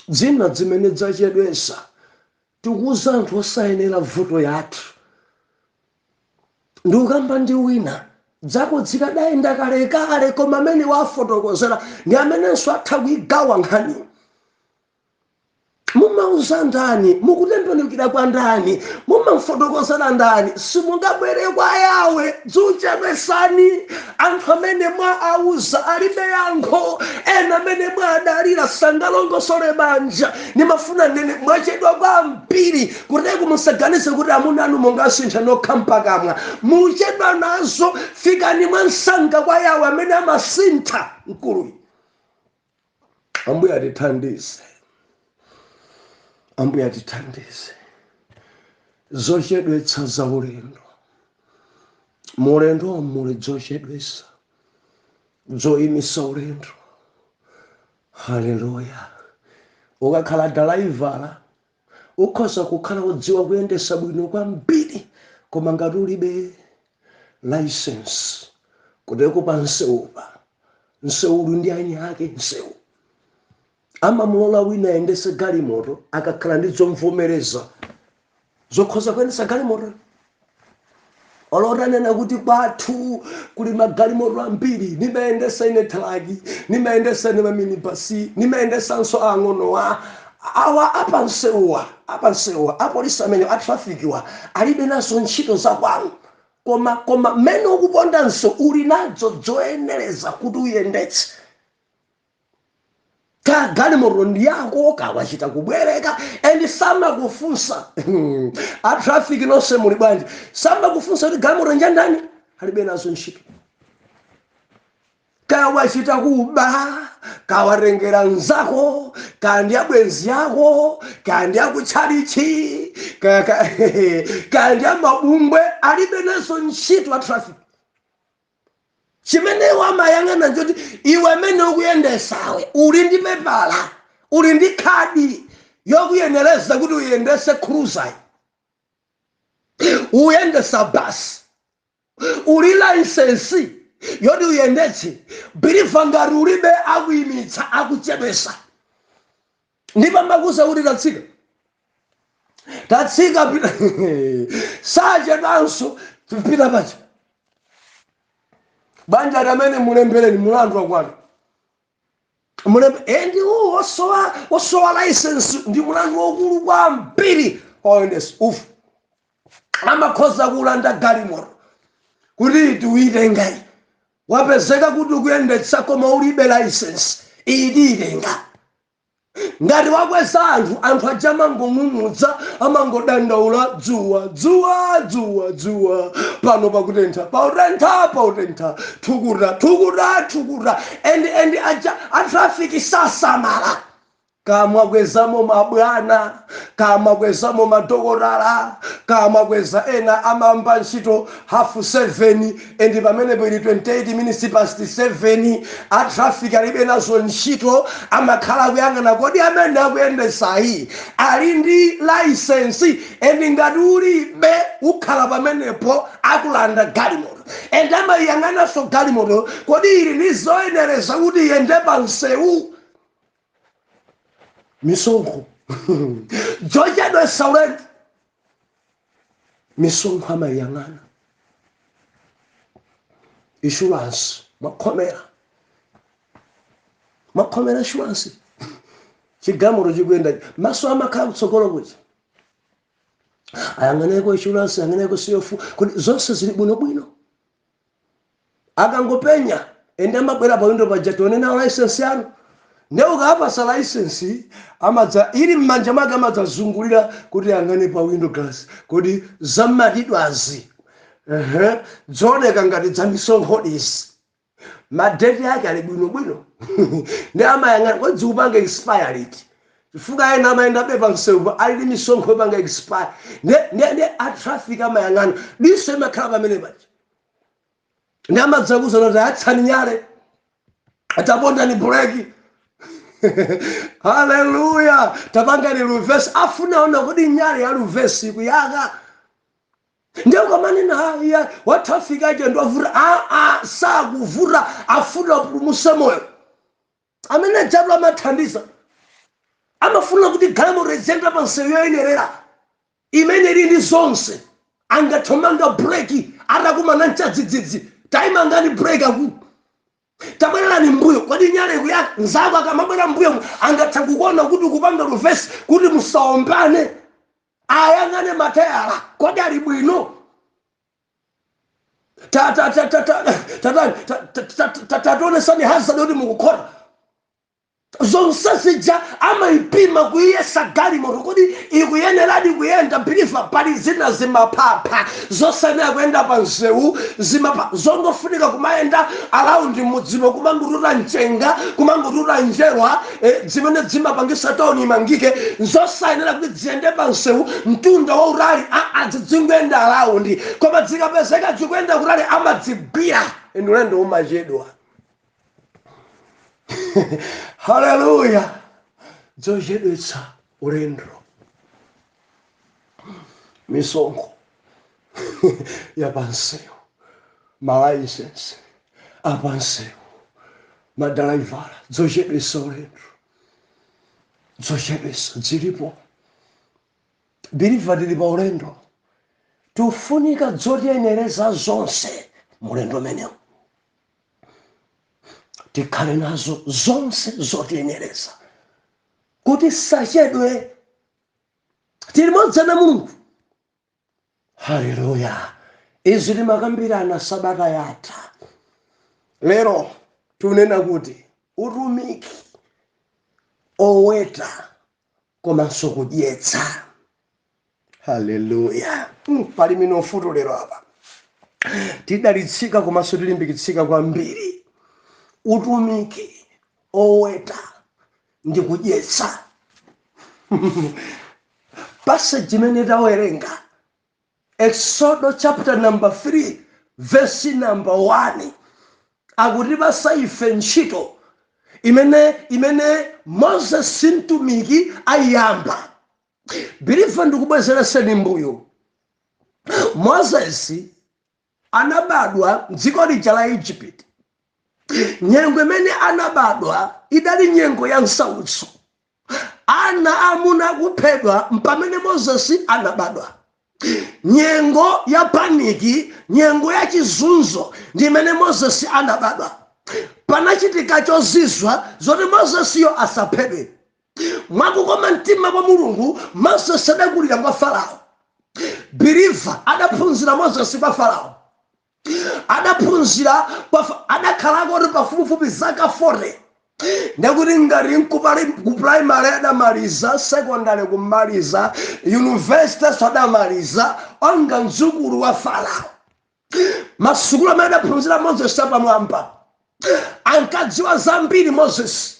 Dzina zimene zachedwesa, tikuuza anthu osayenera vuto yathu. Ndikukamba ndi wina, dzako zikadayenda kalekale, koma amene wafotokozera ndi amenenso atha kuigawa nkhani. Mumauza ndani? Mukutembenukira kwa ndani? Mumamfotokozera ndani? Simungabwere kwa Yawe. Dzuchedwesani. Anthu amene mwa auza alibe yankho. Ena amene mwadalira sangalongosole banja. Nimafuna nene, mwachedwa kwambiri. Kuteko musaganize kuti amuna anu mungasintha nokha mpakamwa. Muchedwa nazo. Fikani mwansanga kwa Yawe amene amasintha mkuluyi. Ambuye atithandize, Ambuye atithandize. Zochedwetsa za ulendo. Mulendo muli zochedwetsa zoyimisa ulendo. Haleluya! Ukakhala dalaivala, ukhoza kukhala udziwa kuyendesa bwino kwambiri, koma ngati ulibe license, kuteko pa msewupa, msewulu ndi anyake. Msewu amamulola wina ayendese galimoto akakhala ndi zomvomereza zokhoza kuyendesa galimoto. Olotanena kuti kwathu kuli magalimoto ambiri, nimayendesa ine truck, nimayendesa ine maminibasi, nimayendesanso ang'onowa awa. Apansewuwa, apansewuwa, apolisi amene a traffic wa alibe nazo ntchito zakwanu, koma mmene ukupondanso uli nazo zoyenereza kuti uyendetse. Ka galimoto ndi yako, kawachita kubwereka, and samakufunsa. A traffic nonse muli bwanji? Samakufunsa kuti galimoto njandani, alibe nazo ntchito. Kawachita kuba, kawarengera nzako, kandi abwenzi yako, kandi akutchalichi, kandi amabungwe, alibe nazo ntchito a traffic. Chimene amayang'ana nchoti iwe amene ukuyendesawe uli ndi pepala, uli ndi khadi yokuyenereza kuti uyendese cruiser, uyendesa basi, uli license yoti uyendetse. Believer, ngati ulibe, akuyimitsa, akuchedwesa, ndipo amakuza kuti tatsika, tatsika, pita, sachedwanso, pita pacha. Banja amene mulembereni mulandu wakwana mulembe endi uwu osowa license ndi mulandu wokulu kwambiri oyendesa ufu. Amakhoza kulanda galimoto kuti tiuitengayi, wapezeka kuti ukuyendetsa koma ulibe license, iyi tiitenga. Ngati wakweza anthu, anthu aja amangong'ung'udza, amangodandaula: "Dzuwa, dzuwa, dzuwa, dzuwa, pano pakutentha, pautentha, pautentha, thukuta, thukuta, thukuta." And aja a traffic sasamala kamwakwezamo mabwana, kamwakwezamo madokotala, kamwakweza ena amamba ntchito 7:30, and pamenepo ili 28 minutes past 7. A traffic alibe nazo ntchito, amakhala kuyang'ana kodi amene akuyendesayi ali ndi license. And ngati ulibe, ukhala pamenepo, akulanda galimoto. And amayiyang'ananso galimoto, kodi ili ndi zoyenereza kuti iyende pa msewu? Misonkho jochedwesa ulendo, misonkho amayiyang'ana, insurance mwakhomera, mwakhomera insurance. Chigalimoto chikuyenda, maso amakhala kutsogolo kuja, ayang'aneko insurance, ayang'aneko COF, kuti zonse zili bwinobwino. Akangopenya ende amabwera pa window paja, "Tione nawo license yanu." Nde ukapasa license, amadza ili m'manja mwake, amadzazungulira kuti ang'ane pa window glass kuti zammatidwazi, ehe, zooneka ngati za misonkho izi, ma date ake ali bwinobwino. Ndi amayang'ana kodi zikupanga expire liti, chifukwa ena amayenda be pamsewu ali ndi misonkho yopanga expire. Ndi a traffic amayang'ana, diso imakhala pamene paja, ndi amadzakuza kuti atsani nyale, tapondani breki, haleluya, tapangani reverse. Afuna ona kodi nyale ya reverse ikuyaka. Ndiye ukamanena iya wa traffic aje ndovuta, aa, sakuvuta, afuna apulumuse moyo. Amene jatu amathandiza, amafuna kuti galimoto iziyenda pa nsewu yoyenerera imene ili ndi zonse. Angathomanga breki atakumana mchadzidzidzi, "Taimangani breki akulu, tabwererani mbuyo, kodi nyale ikuyaka?" Nzako akamabwera mbuyo angatha kukuona kuti ukupanga reverse kuti musaombane. Ayang'ane matayala, kodi ali bwino? Tationesani hazard kuti mukukhota. Zonse zija amayipima kuyesa galimoto kuti ikuyeneradi kuyenda. Believer, pali zina zimaphapha zosayenera kuyenda pa msewu, zimapha zongofunika kumayenda around mudzimo, kumangotuta mchenga, kumangotuta njerwa, zimene zimapangisa tauni imangike, zosayenera kuti ziyende pa msewu mtunda wautali. Aa, zidzingoyenda around, koma zikapezeka zikuyenda kutali amadzigwira, ulendo umachedwa. Haleluya! Zochedwetsa ulendo, misonkho yapansewu, ma license apansewu, madalaivala, zochedwetsa ulendo, zochedwetsa zilipo. Believer, tili pa ulendo, tufunika zotiyenereza zonse mulendo menewu, tikhale nazo zonse zotiyenereza kuti sachedwe, tili modzana Mulungu. Haleluya! Izi timakambirana sabata yatha. Lero tunena kuti utumiki Oweta komanso kudyetsa. Haleluya! Pali minofu lero apa. Tidalitsika komanso tilimbikitsika kwambiri. Utumiki oweta ndi kudyetsa. Passage imene tawerenga, Exodo chapter number 3 verse number 1, akutipasa ife ntchito imene Moses mtumiki ayamba. Believer, ndikubwezereseni mbuyo. Moses anabadwa mdziko lija la Egypt. Nyengo imene anabadwa idali nyengo ya msautso, ana amuna akuphedwa. Mpamene Moses anabadwa, nyengo ya panic, nyengo ya chizunzo, ndi imene Moses anabadwa. Panachitika chozizwa zoti Mosesiyo asaphedwe. Mwakukoma mtima kwa Mulungu, Moses adakulira kwa Farao. Believer, adaphunzira Moses kwa Farao, adaphunzira adakhalako kuti pafupifupi zaka 40. Ndekuti ngati ku primary adamaliza, secondary kumaliza, university adamaliza, onga mdzukulu wa Farao. Masukulu amene adaphunzira Moses apamwamba, ankadziwa zambiri Moses.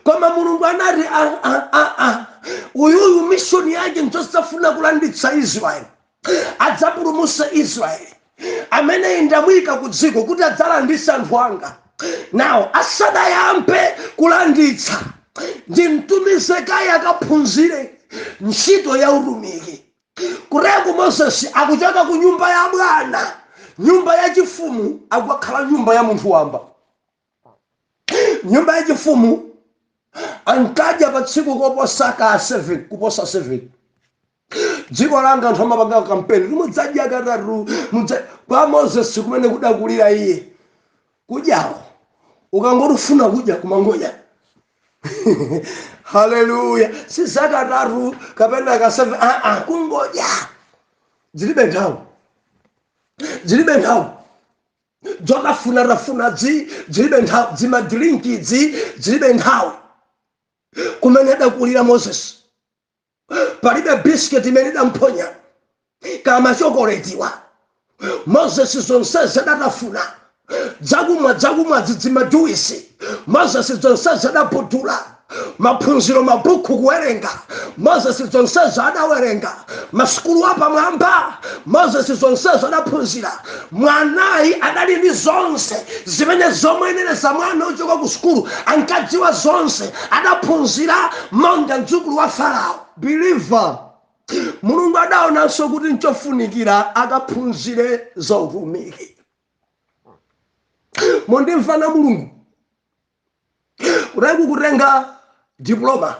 Koma Mulungu anati, "Ah, ah, ah, ah. Uyuyu mission yake nzosafuna kulanditsa Israeli, adzapulumutsa Israeli. Amene ndamuyika ku dziko kuti adzalanditsa anthu anga nawo, asadayambe kulanditsa, ndimtumize kaye akaphunzire ntchito ya utumiki." Kureku Moses akuchoka ku nyumba ya bwana, nyumba ya chifumu, akukakhala nyumba ya munthu wamba. Nyumba ya chifumu ankadya pa tsiku koposa ka 7, kuposa 7. Dziko langa anthu amapanga kampeni, mudzadya katatu. Kwa Moses kumene kudakulira iye, kudyawo ukangoti ufuna kudya, kumangodya. Haleluya! Si zakatatu kapena ka 7, aa, kungodya. Zilibe nthawi, zilibe nthawi zotafuna tafuna dzi, zilibe nthawi dzima drink dzi, zilibe nthawi. Kumene adakulira Moses palibe biscuit imene idamphonya kama chokoletiwa. Moses zonse adatafuna, dzakumwa, dzakumwa dzidzima, juice, Moses zonse adaputula. Maphunziro, mabuku kuwerenga, Moses zonsezo adawerenga. Masukulu apamwamba, Moses zonsezo adaphunzira. Mwanayi adali ndi zonse zimene zomwenereza mwana ochoka ku sukulu, ankadziwa zonse, adaphunzira monga mdzukulu wa Farao. Believer, Mulungu adaonanso kuti nchofunikira akaphunzire za utumiki. Mundimvana Mulungu kutaki kutenga diploma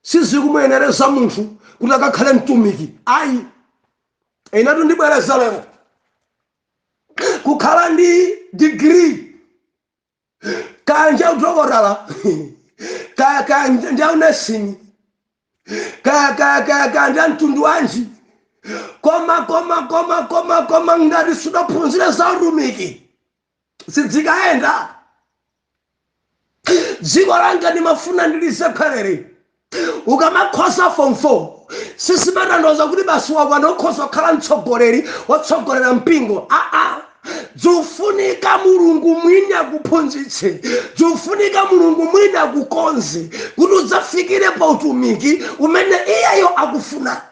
sizikumuyenereza munthu kuti akakhale mtumiki, ayi. Inatu ndibwereza lero, kukhala ndi degree kaya udokotala, kaya ndi nursing, kaya ndi mtundu wanji, koma koma koma koma koma ngati sudaphunzire za utumiki, sidzikayenda. Dziko langa ndimafuna ndilize khwerere. Ukamakhoza form 4 sisimatanthauza kuti basi wakwana, ukhoza kukhala mtsogoleri wotsogolera mpingo, aa. Dzufunika Mulungu mwini akuphunzitse, dzufunika Mulungu mwini akukonze kuti udzafikire pa utumiki umene iyeyo akufuna.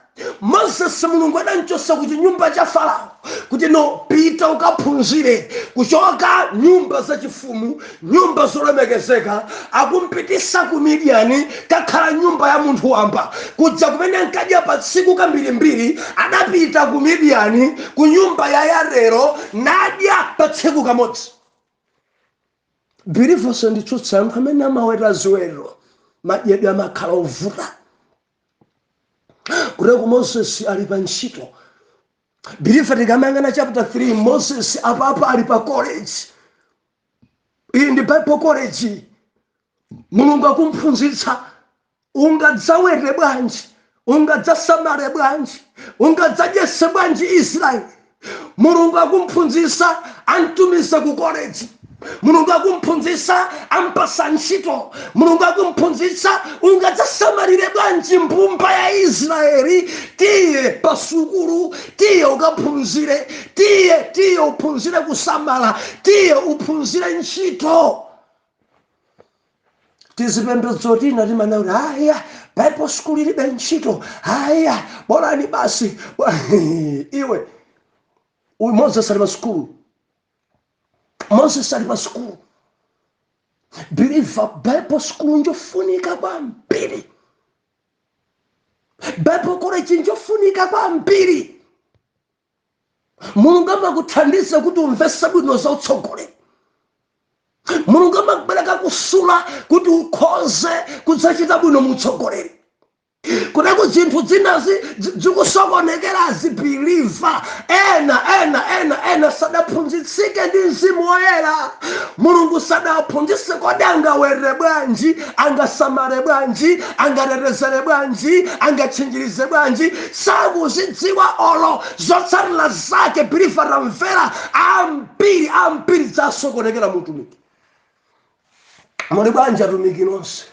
Moses, Mulungu adamchosa ku chinyumba cha Farao kuti, "No, pita ukaphunzire." Kuchoka nyumba zachifumu, nyumba zolemekezeka, akumpitisa ku Midiyani, kakhala nyumba ya munthu wamba. Kudza kumene ankadya pa tsiku kambirimbiri, adapita ku Midiyani, ku nyumba ya Yarero, nadya pa tsiku kamodzi. Believers, nditsutsa anthu amene amaweta ziweto, madyedwe amakhala ovuta. Kuteko Moses ali pa ntchito. Believer, tikamayang'ana chapter 3, Moses apapa ali pa college. Iyi ndi Bible college. Mulungu akumphunzitsa, ungadzawete bwanji, ungadzasamale bwanji, ungadzadyese bwanji Israeli. Mulungu akumphunzitsa, antumiza ku college. Mulungu akumphunzitsa, ampasa ntchito. Mulungu akumphunzitsa, ungadzasamalire bwanji mbumba ya Israeli? Tiye pasukulu, tiye ukaphunzire, tiye tiye uphunzire kusamala, tiye uphunzire ntchito. Tizipembedzo tina timanena kuti aya, Bible school ilibe ntchito, aya, bolani basi. Iwe, uyu Moses ali pa sukulu, Moses ali pa sukulu. Believer, Bible school njofunika kwambiri, Bible college njofunika kwambiri. Mulungu amakuthandiza kuti umvese bwino za utsogoleri. Mulungu amakubwereka kusula kuti ukhoze kudzachita bwino mu utsogoleri. Kuteko zinthu zinazi zikusokonekerazi, believer, ena ena ena ena sadaphunzitsike ndi Mzimu Woyera. Mulungu sadaphunzitse. Kodi angawere bwanji? Angasamale bwanji? Angatetezere bwanji? Angatchinjirize bwanji? Sakuzidziwa olo zotsatira zake. Believer, tamvera, ambiri ambiri zasokonekera mutumiki. Muli bwanji atumiki nonse?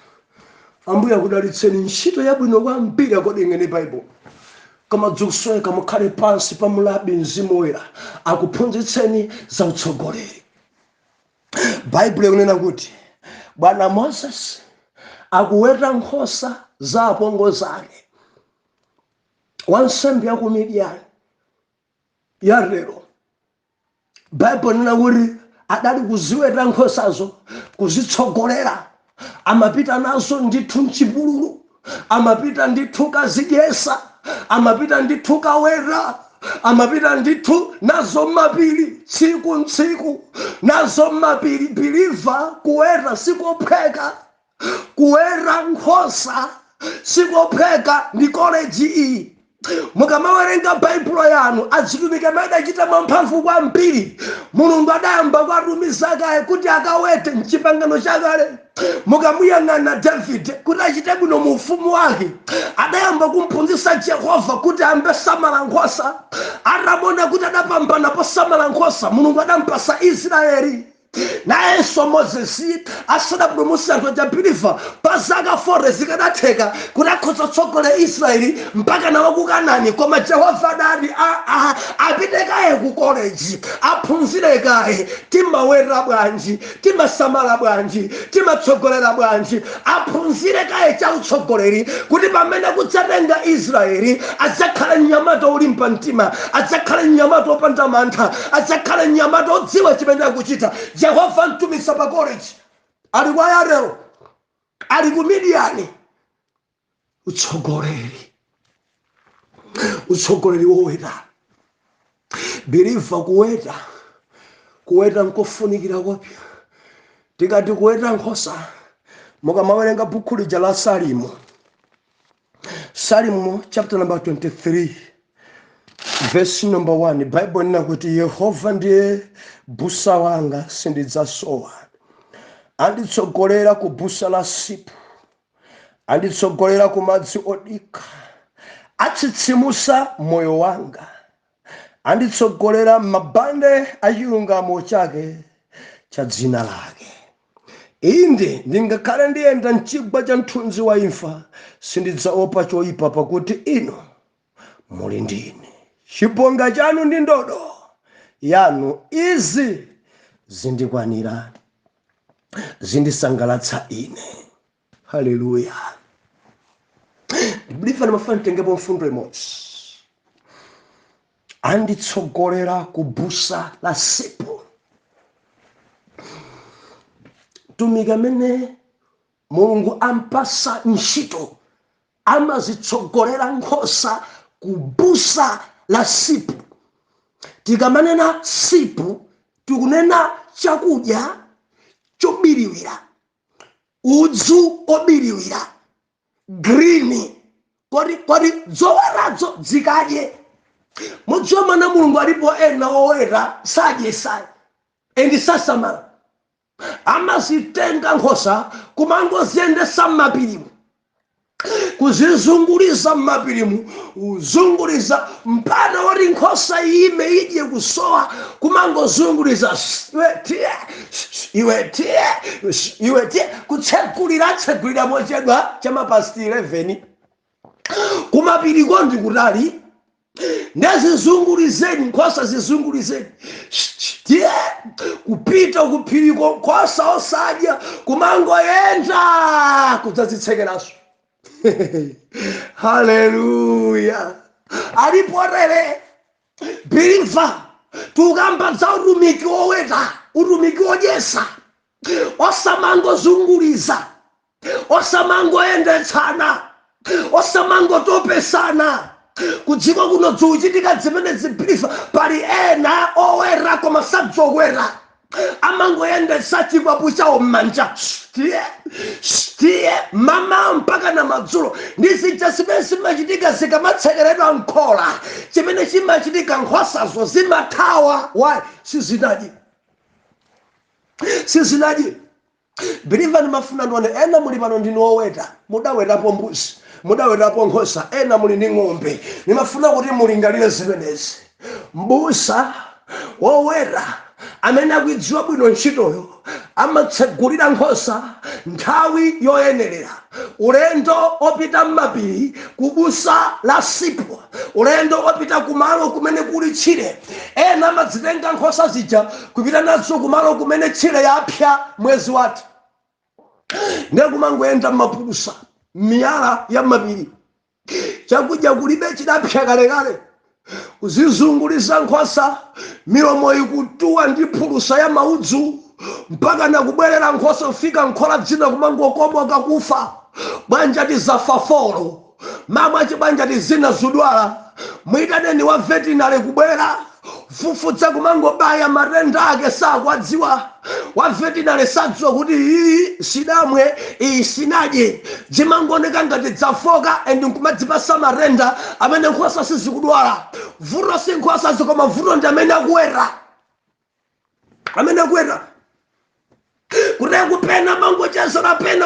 Ambuye akudalitseni. Ntchito yabwino kwambiri according ndi Bible, koma dzikusweka. Mukhale pansi pa mulabi, Mzimu Woyera akuphunzitseni za utsogoleri. Baibulo ikunena kuti bwana Moses akuweta nkhosa za apongozi ake, wansembe ya ku Midiyani ya lero. Baibulo inena kuti adali kuziweta nkhosazo, kuzitsogolera, amapita nazo ndithu mchipululu, amapita ndithu kazidyesa, amapita ndithu kaweta, amapita ndithu nazo mapiri, tsiku ntsiku nazo mapiri. Believer, kuweta sikophweka, kuweta nkhosa sikophweka, ndi koleji iyi. Mukamawerenga Baibulo yanu, azitumiki amene adachita mwamphamvu kwambiri, Mulungu adayamba kuatumiza kaye kuti akawete mchipangano chakale. Mukamuyang'ana Davide, kuti achite bwino mu ufumu wake, adayamba kumphunzitsa Jehova kuti ambe samala nkhosa. Atamona kuti adapambana posamala nkhosa, Mulungu adampasa Israeli. Nayenso Mozesi asadapulumutse anthu aja, believer, pa zaka 40 zikadatheka kuti akhoza kutsogolera Israeli mpaka nawo ku Kanani, koma Jehova adati apite kaye ku koleji, aphunzire kaye timaweta bwanji, timasamala bwanji, timatsogolera bwanji. Aphunzire kaye cha utsogoleri kuti pamene kudzatenga Israeli adzakhale mnyamata olimba mtima, adzakhale mnyamata opanda mantha, adzakhale mnyamata odziwa chimene akuchita. Jehova mtumisa pa koleji, ali kwa Yarelo, ali ku Midiyani. Utsogoleri, utsogoleri woweta. Believer, kuweta, kuweta nkofunikira kopya. Tikati kuweta nkhosa, mukamawerenga bukhu lija la Salimo, Salimo chapter number 23 verse number 1, Bible inena kuti, "Yehova ndiye busa wanga, sindidzasowa. Anditsogolera ku busa la sipu, anditsogolera ku madzi odika, atsitsimusa moyo wanga, anditsogolera m'mabande a chilungamo chake cha dzina lake. Inde ndingakhale ndiyenda mchigwa cha mthunzi wa imfa, sindidzaopa choyipa, pakuti inu muli ndine. Chibonga chanu ndi ndodo yanu, izi zindikwanira, zindisangalatsa ine." Haleluya! Believer, ndimafuna nditengepo mfundo imodzi. Anditsogolera ku busa la sipu. Tumiki amene Mulungu ampasa ntchito amazitsogolera nkhosa ku busa la sipu. Tikamanena sipu, tikunena chakudya chobiriwira, udzu obiriwira, green, kodi zowetazo zikadye. Mudziwa, mwana Mulungu, alipo ena oweta sadyesa and sasamala, amazitenga nkhosa kumangoziyendesa m'mapirimu. Kuzizunguliza m'mapirimu, kuzunguliza mpata woti nkhosa ime idye kusowa, kumangozunguliza, "Iwe tiye, iwe tiye, iwe tiye." Kutsekulira, atsegulira mochedwa chama past 11. Kumapiriko ndi kutali, ndezizungulizeni nkhosa, zizungulizeni, tiye kupita kuphiriko, nkhosa osadya, kumangoyenda kudzazitsekeranso. Haleluya! Alipotere believer, tukamba za utumiki woweta, utumiki wodyesa, osamangozunguliza, osamangoyendetsana, osamangotopesana. Kudziko kuno zikuchitika zimene zi, believer. Pali ena owera koma sadzokwera, amangoyendetsa chikwapu chawo m'manja, tiye tiye, mama mpaka na madzulo. Ndi zija zimene zimachitika zikamatsekeredwa nkhola. Chimene chimachitika, nkhosazo zimathawa. Why? Sizinadye, sizinadye. Believer, ndimafuna ndione ena muli pano ndinu oweta, mudawetapo mbuzi, mudawetapo nkhosa, ena muli ndi ng'ombe. Ndimafuna kuti mulingalire zimenezi. Mbusa woweta amene akuidziwa bwino ntchitoyo amatsegulira nkhosa nthawi yoyenerera. Ulendo opita m'mapiri kubusa la sipo, ulendo opita kumalo kumene kuli tchire. Ena amadzitenga nkhosa zija kupita nazo kumalo kumene tchire yapsa mwezi wathu, ndiye kumangoyenda m'mapulusa, miyala ya mapiri, chakudya kulibe, chidapsa kalekale. Kuzizunguliza nkhosa, milomo ikutuwa ndi phulusa ya maudzu, mpaka nakubwerera nkhosa kufika nkhola dzina kumangokomoka kufa. Bwanja tizafa folo mamwe achibwanja tizina zudwala, mwitaneni wa veterinary kubwera fufutsa, kumangobaya, matenda ake sakwadziwa. Wa veterinary sadziwa kuti iyi sidamwe, iyi sinadye. Zimangooneka ngati dzafoka and nkumadzipasa matenda amene nkhosa sizikudwala. Vuto si nkhosa zikoma, vuto ndi amene akuweta, amene akuweta. Kutaya kupena mangochezera pena,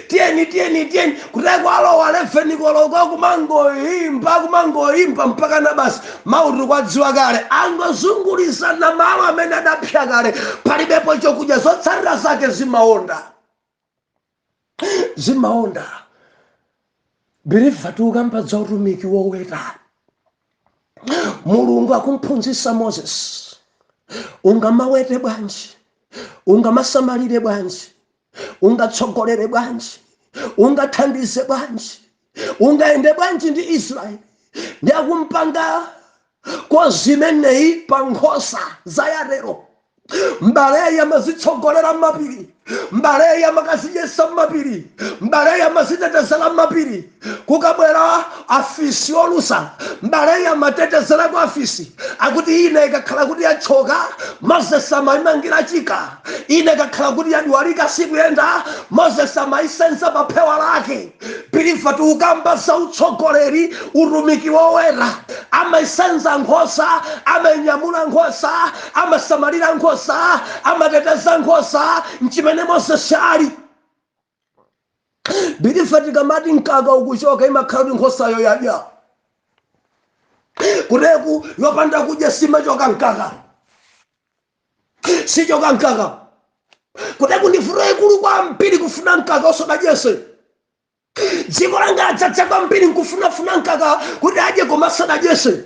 tiyeni tiyeni tiyeni, kutaya kwalowa 11 koloko, kumangoimba, kumangoimba mpaka na basi mauti kwadziwa kale. Angozungulizana malo amene adapsa kale, palibepo chokudya. Zotsatira zake zimaonda, zimaonda. Believer, tikukamba za utumiki woweta. Mulungu akumphunzitsa Moses, ungamawete bwanji, ungamasamalire bwanji, ungatsogolere bwanji, ungathandize bwanji, ungayende bwanji ndi Israeli. Ndi akumpanga kozimeneyi pa nkhosa zayatero. Mbaleyi amazitsogolera m'mapiri, mbaleyi amakazidyesa m'mapiri, mbaleyi amazitetezera m'mapiri. Kukabwera afisi olusa, mbaleyi amatetezerako afisi. Akuti ine ikakhala kuti yachoka, Moses amayimangira chika. Ine ikakhala kuti yadwalika, sikuyenda, Moses amayisenza pa phewa lake. Believer, tikukamba za utsogoleri, utumiki woweta. Amayisenza nkhosa, amayinyamula nkhosa, amasamalira nkhosa, amateteza nkhosa. Nchimene Moses ali. Believer, tikamati mkaka ukuchoka, imakhala kuti nkhosayo yadya. Kuteku yopanda kudya simachoka mkaka, sichoka mkaka. Kuteku ndi vuto ikulu kwambiri kufuna mkaka osadadyese. Dziko langa adzadza kwambiri nkufunafuna mkaka kuti adye koma sadadyese.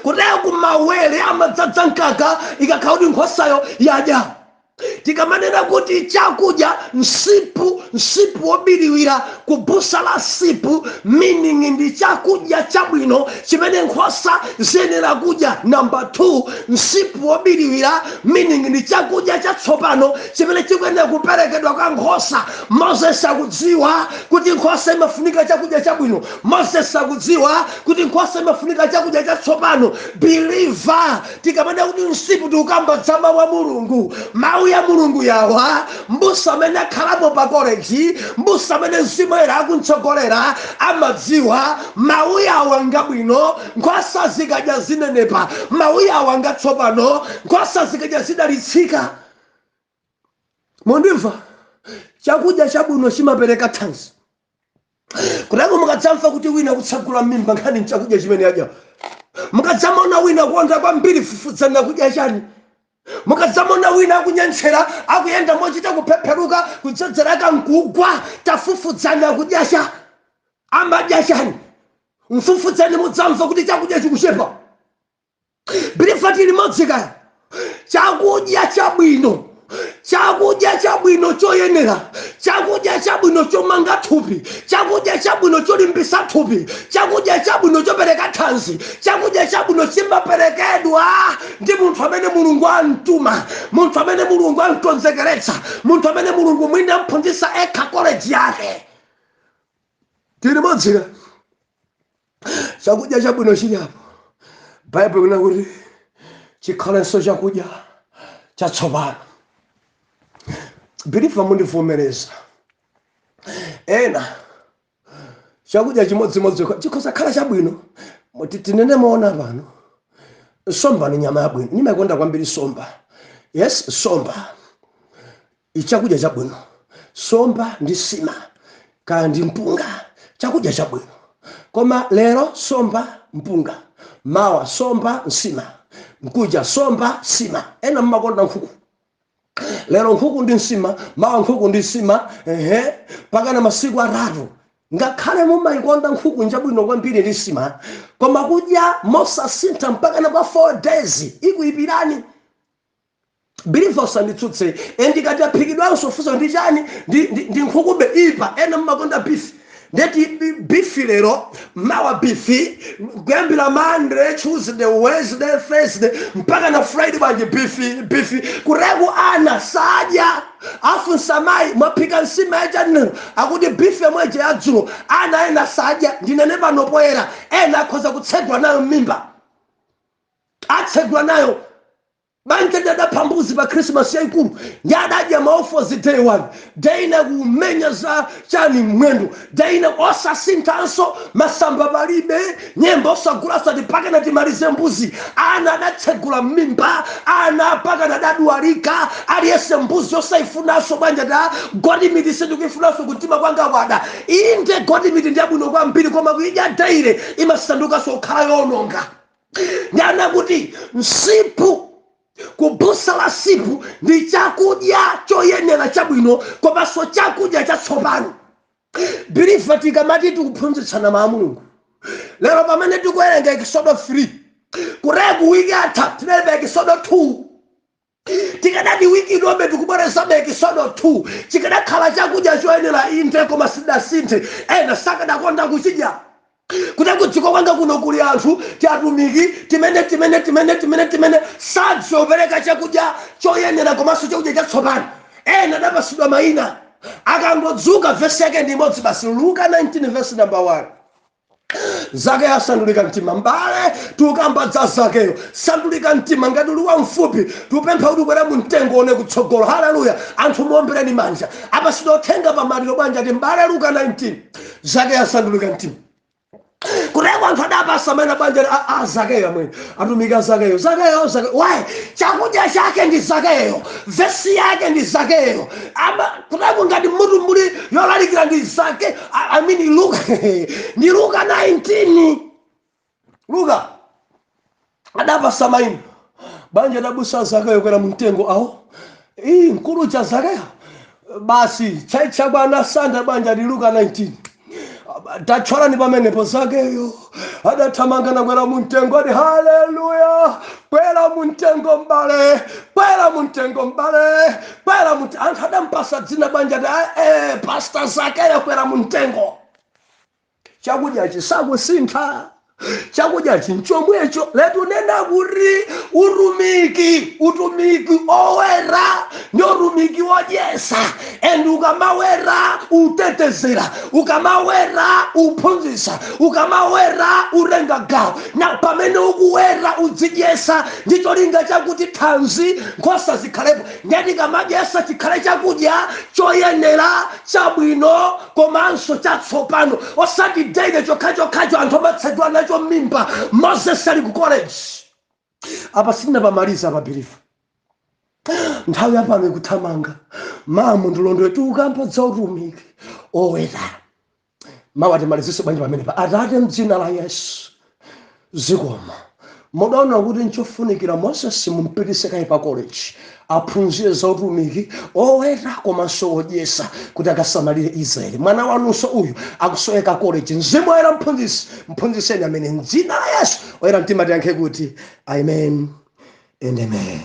Kuteku mawere amadzadza mkaka ikakhala kuti nkhosayo yadya. Tikamanena kuti chakudya msipu, msipu wobiriwira kubusa la sipu, meaning ndi chakudya chabwino chimene nkhosa ziyenera kudya. Number 2, msipu wobiriwira meaning ndi chakudya chatsopano chimene chikuyenera kuperekedwa kwa nkhosa. Moses akudziwa kuti nkhosa imafunika chakudya chabwino. Moses akudziwa kuti nkhosa imafunika chakudya chatsopano. Believer, tikamanena kuti msipu, tikukamba za mawu a Mulungu, mawu ya Mulungu yawa. Mbusa amene akhalapo pa koleji, mbusa amene Mzimu Woyera akumtsogolera, amadziwa mawu yawa ngabwino, nkhosa zikadya zinenepa. Mawu yawa ngatsopano, nkhosa zikadya zidalitsika. Mundimva? Chakudya chabwino chimapereka thanzi. Kutako mukadzamva kuti wina kutsagula mimba, nkhani nchakudya chimene adya. Mukadzamona wina kuonda kwambiri, fufudzana kudya chani. Mukadzamona wina akunyentchera, akuyenda mochita kuphepheruka, kudzedzereka nkugwa, tafufudzana kudya cha amadya chani. Mfufudzani, mudzamva kuti chakudya chikuchepa. Believer, limodzi kaya chakudya chabwino, chakudya chabwino choyenera, chakudya chabwino chomanga thupi, chakudya chabwino cholimbisa thupi, chakudya chabwino chopereka thanzi, chakudya chabwino chimaperekedwa ndi munthu amene Mulungu amtuma, munthu amene Mulungu amkonzekeretsa, munthu amene Mulungu mwini amphunzitsa ekha koleji yake. Tili modzika. Chakudya chabwino chili apo. Baibulo kuna kuti chikhalenso chakudya chatsopano. Believer, mundivomereza, ena chakudya chimodzimodzi chikhoza khala chabwino. Tinene moona pano, somba ni nyama yabwino, nimayikonda kwambiri somba. Yes, somba ichakudya chabwino, somba ndi sima kaya ndi mpunga, chakudya chabwino. Koma lero somba mpunga, mawa somba nsima, mkuja somba sima. Ena mmakonda nkhuku, lero nkhuku ndi nsima, mawa nkhuku ndi nsima, ehe, pakana masiku 3. Ngakhale mumayikonda nkhuku, njabwino kwambiri ndi nsima, koma kudya mosasintha mpakana kwa 4 days, ikuyipirani. Believer, usanditsutse. Ndikati aphikidwanso, funso ndi chani? Ndi nkhukube ipa. Ena mmakonda beef, ndeti beef lero, mawa beef, kuyambira Monday, Tuesday, Wednesday, Thursday mpaka na Friday, bwanji beef, beef. Kureku ana sadya, afunsa mayi, "Mwaphika nsima yachanero?" Akuti beef yomweje yadzulo. Ana ena sadya. Ndinene pano poyera, ena akhoza kutsegwa nayo mimba, atsegwa nayo. Banja adapha mbuzi pa Christmas yaikulu, ndi adadya maofozi day one, day ina kumenya za chani mwendo, day ina osasinthanso, masamba palibe, nyemba osagulasa, pakana timalize mbuzi. Ana adatsegula mimba, ana pakana adadwalika. Aliyese mbuzi osaifunanso. Banja ta goat meat sindikuifunanso, kumtima kwanga kwada. Inde, goat meat ndi yabwino kwambiri, koma kuidya daily imasandukanso kukhala yononga. Ndi kuti msipu, kubusa la sipu ndi chakudya choyenera chabwino, komanso chakudya chatsopano. Believer, tikamati tikuphunzitsana mawu a Mulungu lero, pamene tikuwerenga Ekisodo 3, kureku wiki atha tinalibe Ekisodo 2. Tikadati wiki inobe tikubwerezabe Ekisodo 2, chikadakhala chakudya choyenera, inde, koma sidasinthe, ena sakadakonda kuchidya. Kuti kudziko kwanga kuno kuli anthu tiatumiki timene timene timene timene timene sadzopereka chakudya choyenera komanso chakudya chatsopano. Ena adapasidwa mayina, akangodzuka vesi yake ndi imodzi basi, Luka 19 vesi number 1, "Zakeyo asandulika mtima." Mbale, tikukamba za Zakeyo. Sandulika mtima. Ngati uli wamfupi, tikupempha kuti ukwere mu mtengo, one kutsogolo. Haleluya! Anthu muombereni manja. Apasidwa uthenga pamaliro, bwanja ti mbale, Luka 19, "Zakeyo asandulika mtima." Kuteko anthu adapasa amene, bwanja a Zakeyo amene atumika, Zakeyo, Zakeyo, Zakeyo. Why? Chakudya chake ndi Zakeyo, vesi yake ndi Zakeyo. Ama kuteko ngati mutu muli yolalikira ndi Zake, I mean Luka, ndi Luka 19. Luka adapasa mayina, banja adabusa Zakeyo, kwera mumtengo awo. Iyi mkulu cha Zakeyo basi chaicha bwana sanda. Banja ndi Luka 19, tatchwalani pamenepo. Zakeyo adathamanga nakwera mumtengo, ati haleluya! Kwera mumtengo mbale, kwera mumtengo mbale, kwera mumtengo. Anthu adampasa dzina, banja ti Pastor Zakeyo, kwera mumtengo. Chakudya chisakusintha, chakudya chinchomwecho. Letunena kuti utumiki, utumiki owera ndi utumiki wodyesa. And ukamawera utetezera, ukamawera uphunzitsa, ukamawera utenga gawo. Na pamene ukuwera udzidyesa ndi cholinga chakuti thanzi nkhosa zikhalepo. Ndeti kamadyesa chikhale chakudya choyenera chabwino komanso chatsopano, osati daily chokhachokhacho anthu amatsedwa nacho mimba. Moses ali ku college. Apa sindinapamaliza pa, believer, nthawi yapano ikuthamanga. Mamu ndilondwe, tikukamba za utumiki oweta. Mawu atimalizise bwanji pamenepa? Atate, mdzina la Yesu, zikomo. Mudaona kuti nchofunikira Moses mumpitise kaye pa college, aphunzire za utumiki oweta komanso odyesa, kuti akasamalire Israeli. Mwana wanunso uyu akusoweka college. Mzimu Woyera, mphunzisi, mphunziseni amene, mdzina la Yesu. Oyera mtima tiyankhe kuti amen and amen.